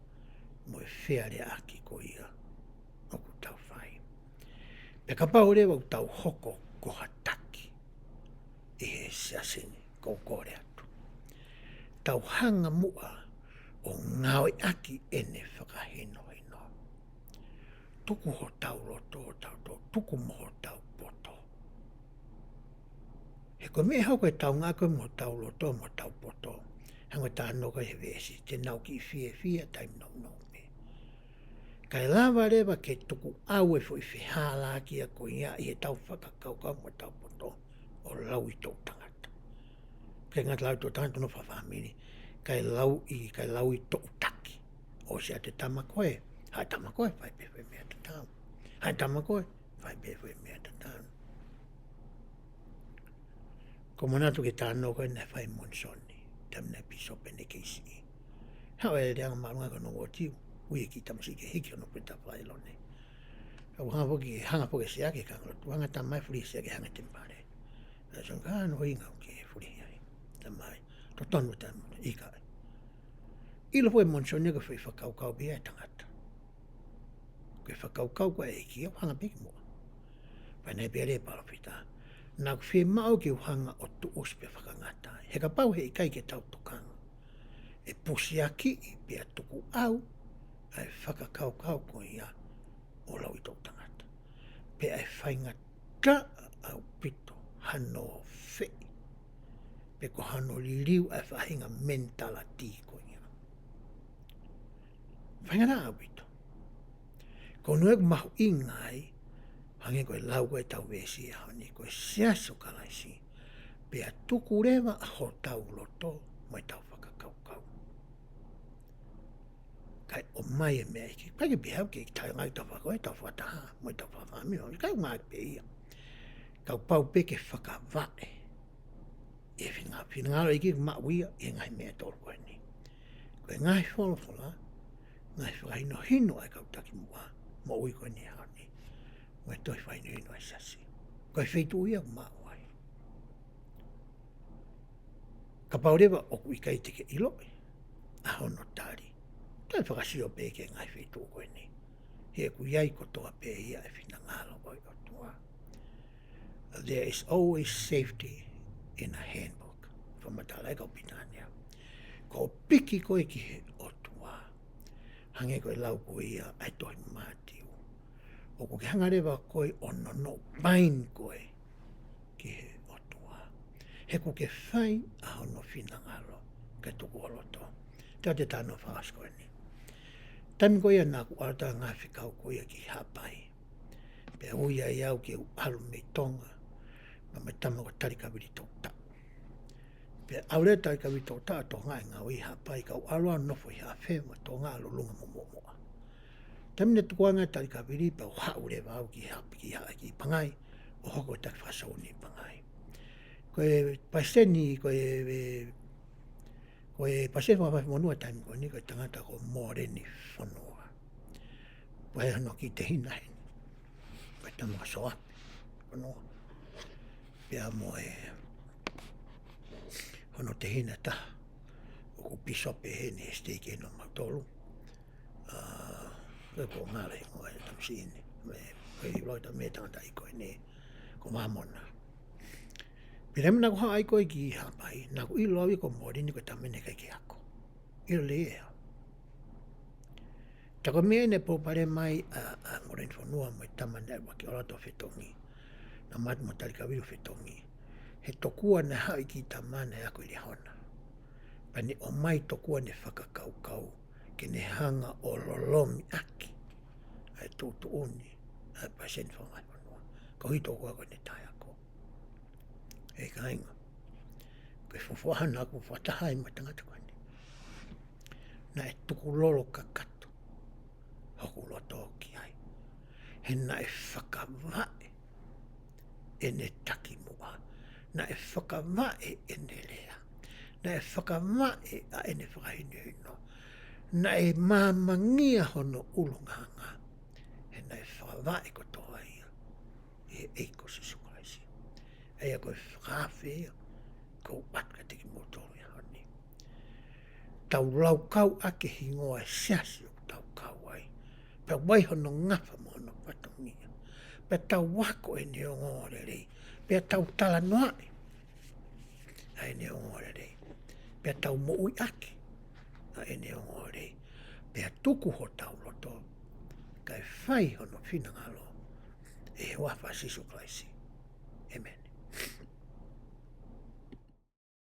mo e fealeaʻaki ko ia ʻoku tau fai. Pea kapau leva ʻoku tau hoko ko ha taki ʻi he siasi ni, ʻoku ou kole atu, tau hanga muʻa ʻo ngāueʻaki ʻene fakahinohino. Tuku hotau loto, hotau to, tuku mo hotau poto. He ko e meʻa ʻe hoko ʻe taunga ko ē mo hotau loto mo hotau poto, hangē ko e talanoa ko ē he veesi, te nau kiʻi fiefia taimi nounou pē. Kae lava leva ke tukuʻau e foʻi fehālaaki ia ko ia ʻi heʻetau fakakaukau mo ʻetau poto, ʻo lauʻi toʻu tangata. ʻIkai ngata lau toʻu tangata, no fakafāmili, kae lauʻi, kae lauʻi toʻu taki. ʻOsi ʻa e tama ko ē, haʻu e tama ko ē, fai pē foʻi meʻa tatau. Haʻu e tama ko ē, fai pē foʻi meʻa tatau. ʻOku ou manatu ki he talanoa ko ē naʻe fai ʻe Monisoni, taimi naʻe pīsope ʻene keisi. Haʻu e leanga māʻolunga ko Nongotiu, ui e kiʻi tamasiʻi ke hiki hono peta fai lone. Ka ʻoku hanga foki, hanga foki ʻe he siasi ke hanga ʻo lotu, hanga e tama ʻo fuli e siasi ke hanga he temipale. Ka sio ange ki hono ʻuhinga ʻoku ke fuli ai. Tama ē, totonu tama, ʻikai. ʻIlo foki ʻe Monisoni ko e foʻi fakakaukau pē ia ʻa e tangata. Ko e fakakaukau ko ē ʻa e ʻEiki ʻoku hanga pē ki muʻa. Pea naʻe pehē ʻe he palōfita, naʻa ku fiemaʻu ke u hanga ʻo tuʻusi pea fakangata ai. He kapau he ʻikai ke tau tokanga, ʻe pusiakiʻi pea tukuʻau ʻa e fakakaukau ko ia ʻo lauʻi toʻu tangata. Pea ʻe faingataʻa ʻaupito hano feʻi, pe ko hano liliu ʻa e faʻahinga mentality ko ia. Faingataʻa ʻaupito. Ko hono ʻuhinga ʻoku mahuʻinga ai, hangē ko e lau ko ē ʻetau veesi he ʻaho ni, ko e Siasi ʻo Kalaisi, pea tuku leva ʻa hotau loto mo ʻetau fakakaukau. Kae ʻomai e meʻa ʻEiki. ʻIkai ke pehē au ke tau ngāueʻi ʻetau faka-, ʻetau fakataha mo ʻetau fakafāmili, ʻikai, ngāueʻi pē ia. Kapau pē ke fakavaʻe ʻe he fina-, finangalo ʻEiki ʻoku maʻu ia ʻi he ngaahi meʻa ʻe tolu ko eni. Ko e ngaahi folofola, ngaahi fakahinohino ʻa e kau taki muʻa, moʻui ko eni he ʻaho ni, mo e tohi fakahinohino ʻa e siasi. Ko e feituʻu ia ʻoku maʻu ai. Kapau leva ʻoku ʻikai te ke ʻiloʻi ʻa hono tali, toe fakasio pē ki he ngaahi feituʻu ko eni. He ʻoku ʻi ai kotoa pē ia e finangalo ʻo e ʻOtua. There is always safety in a handbook. Fakamatala ʻa e kau Pilitānia. Ko e piki ko ē ki he ʻOtua. Hangē ko e lau ko ia ʻa e tohi Mātiu. ʻOku ke hanga leva ko ē ʻo nonoʻo paini ko ē ki he ʻOtua. He ʻoku ke fai ʻa hono finangalo ke tuku ho loto. Te u ʻoatu e talanoa fakaʻosi ko eni. Taimi ko ia naʻa ku ʻalu atu ʻa e ngaahi fekau ko ia ki Haʻapai. Pea ui ai au ke u ʻalu mei Tonga, pea mo e tama ko Talikavili Tokotā. Pea ʻalu ʻa Talikavili Tokotā ʻo Tonga ʻi he ngāue ʻi Haʻapai, kau ʻalu au ʻo nofo ʻi Haʻafeva, Tonga ʻalu ʻo lunga mo Moʻomoʻa. Taimi naʻe tukuange ai ʻa Talikavili pea u haʻu leva au ki Haʻa-, ki Haʻa-, ki Pangai, ʻo hoko ko e taki fakasōuni ʻi Pangai. Ko e palesiteni, ko e, e, ko e palesiteni fakavahefonua taimi ko eni, ko e tangata ko Moleni Fonua. Pea ʻi ai hono kiʻi tehina heni. Ko e tama ko Soape Fonua. Pea mo e hono tehina ʻe taha. ʻOku pīsope heni he siteiki ʻo mautolu. ʻA, ko e ko ngale, ko e tamasiʻi ni. Mei, ko e ʻilo ʻa e tama e tangata ʻi ko eni. Ko Mamona. Pea taimi naʻa ku haʻu ai ko ē ki Haʻapai, naʻa ku ʻilo au ia ko Moleni ko e tama naʻe ʻikai ke ako. ʻIlo lelei ē. Tā ko e meʻa eni naʻe palopalema ai ʻa, ʻa Moleni Fonua mo e tama naʻe ʻuluaki ʻalu atu ʻo fetongi. Naʻa mate mo Talikavili ʻo fetongi. He tokua naʻe haʻu e kiʻi tama naʻe ako ʻi Liahona. Pea ne ʻomai tokua ne fakakaukau ke ne hanga ʻo lolomi ʻaki ʻa e tuʻutuʻuni ʻa e palesiteni fakavahefonua. Koeʻuhi tokua ko ʻene taʻeako. ʻE kāinga, ko e fuofua ʻaho naʻa ku fakataha ai mo e tangata ko eni, naʻe tukulolo kakato hoku loto ki ai. He naʻe fakavaʻe ʻene takimuʻa. Naʻe fakavaʻe ʻene lea. Naʻe fakavaʻe ʻa ʻene fakahinohino. Naʻe māmangia hono ʻulungaanga. He naʻe fakavaʻe kotoa ia ʻi he ʻEiki ko Sīsū Kalaisi. ʻA ia ko e fakaafe ia ʻoku ou ʻoatu kiate kimoutolu ʻi he ʻaho ni. Tau laukau ʻaki e hingoa ʻo e siasi ʻoku tau kau ai. Pea ʻoku ʻi ai hono ngafa mo hono fatongia. Pea tau ako ʻene ongoongolelei. Pea tau talanoaʻi ʻa ʻene ongoongolelei. Pea tau moʻui ʻaki ʻa ʻene ongoongolelei. Pea tuku hotau loto kae fai hono finangalo. ʻI he huafa ʻo Sīsū Kalaisi. ʻĒmeni.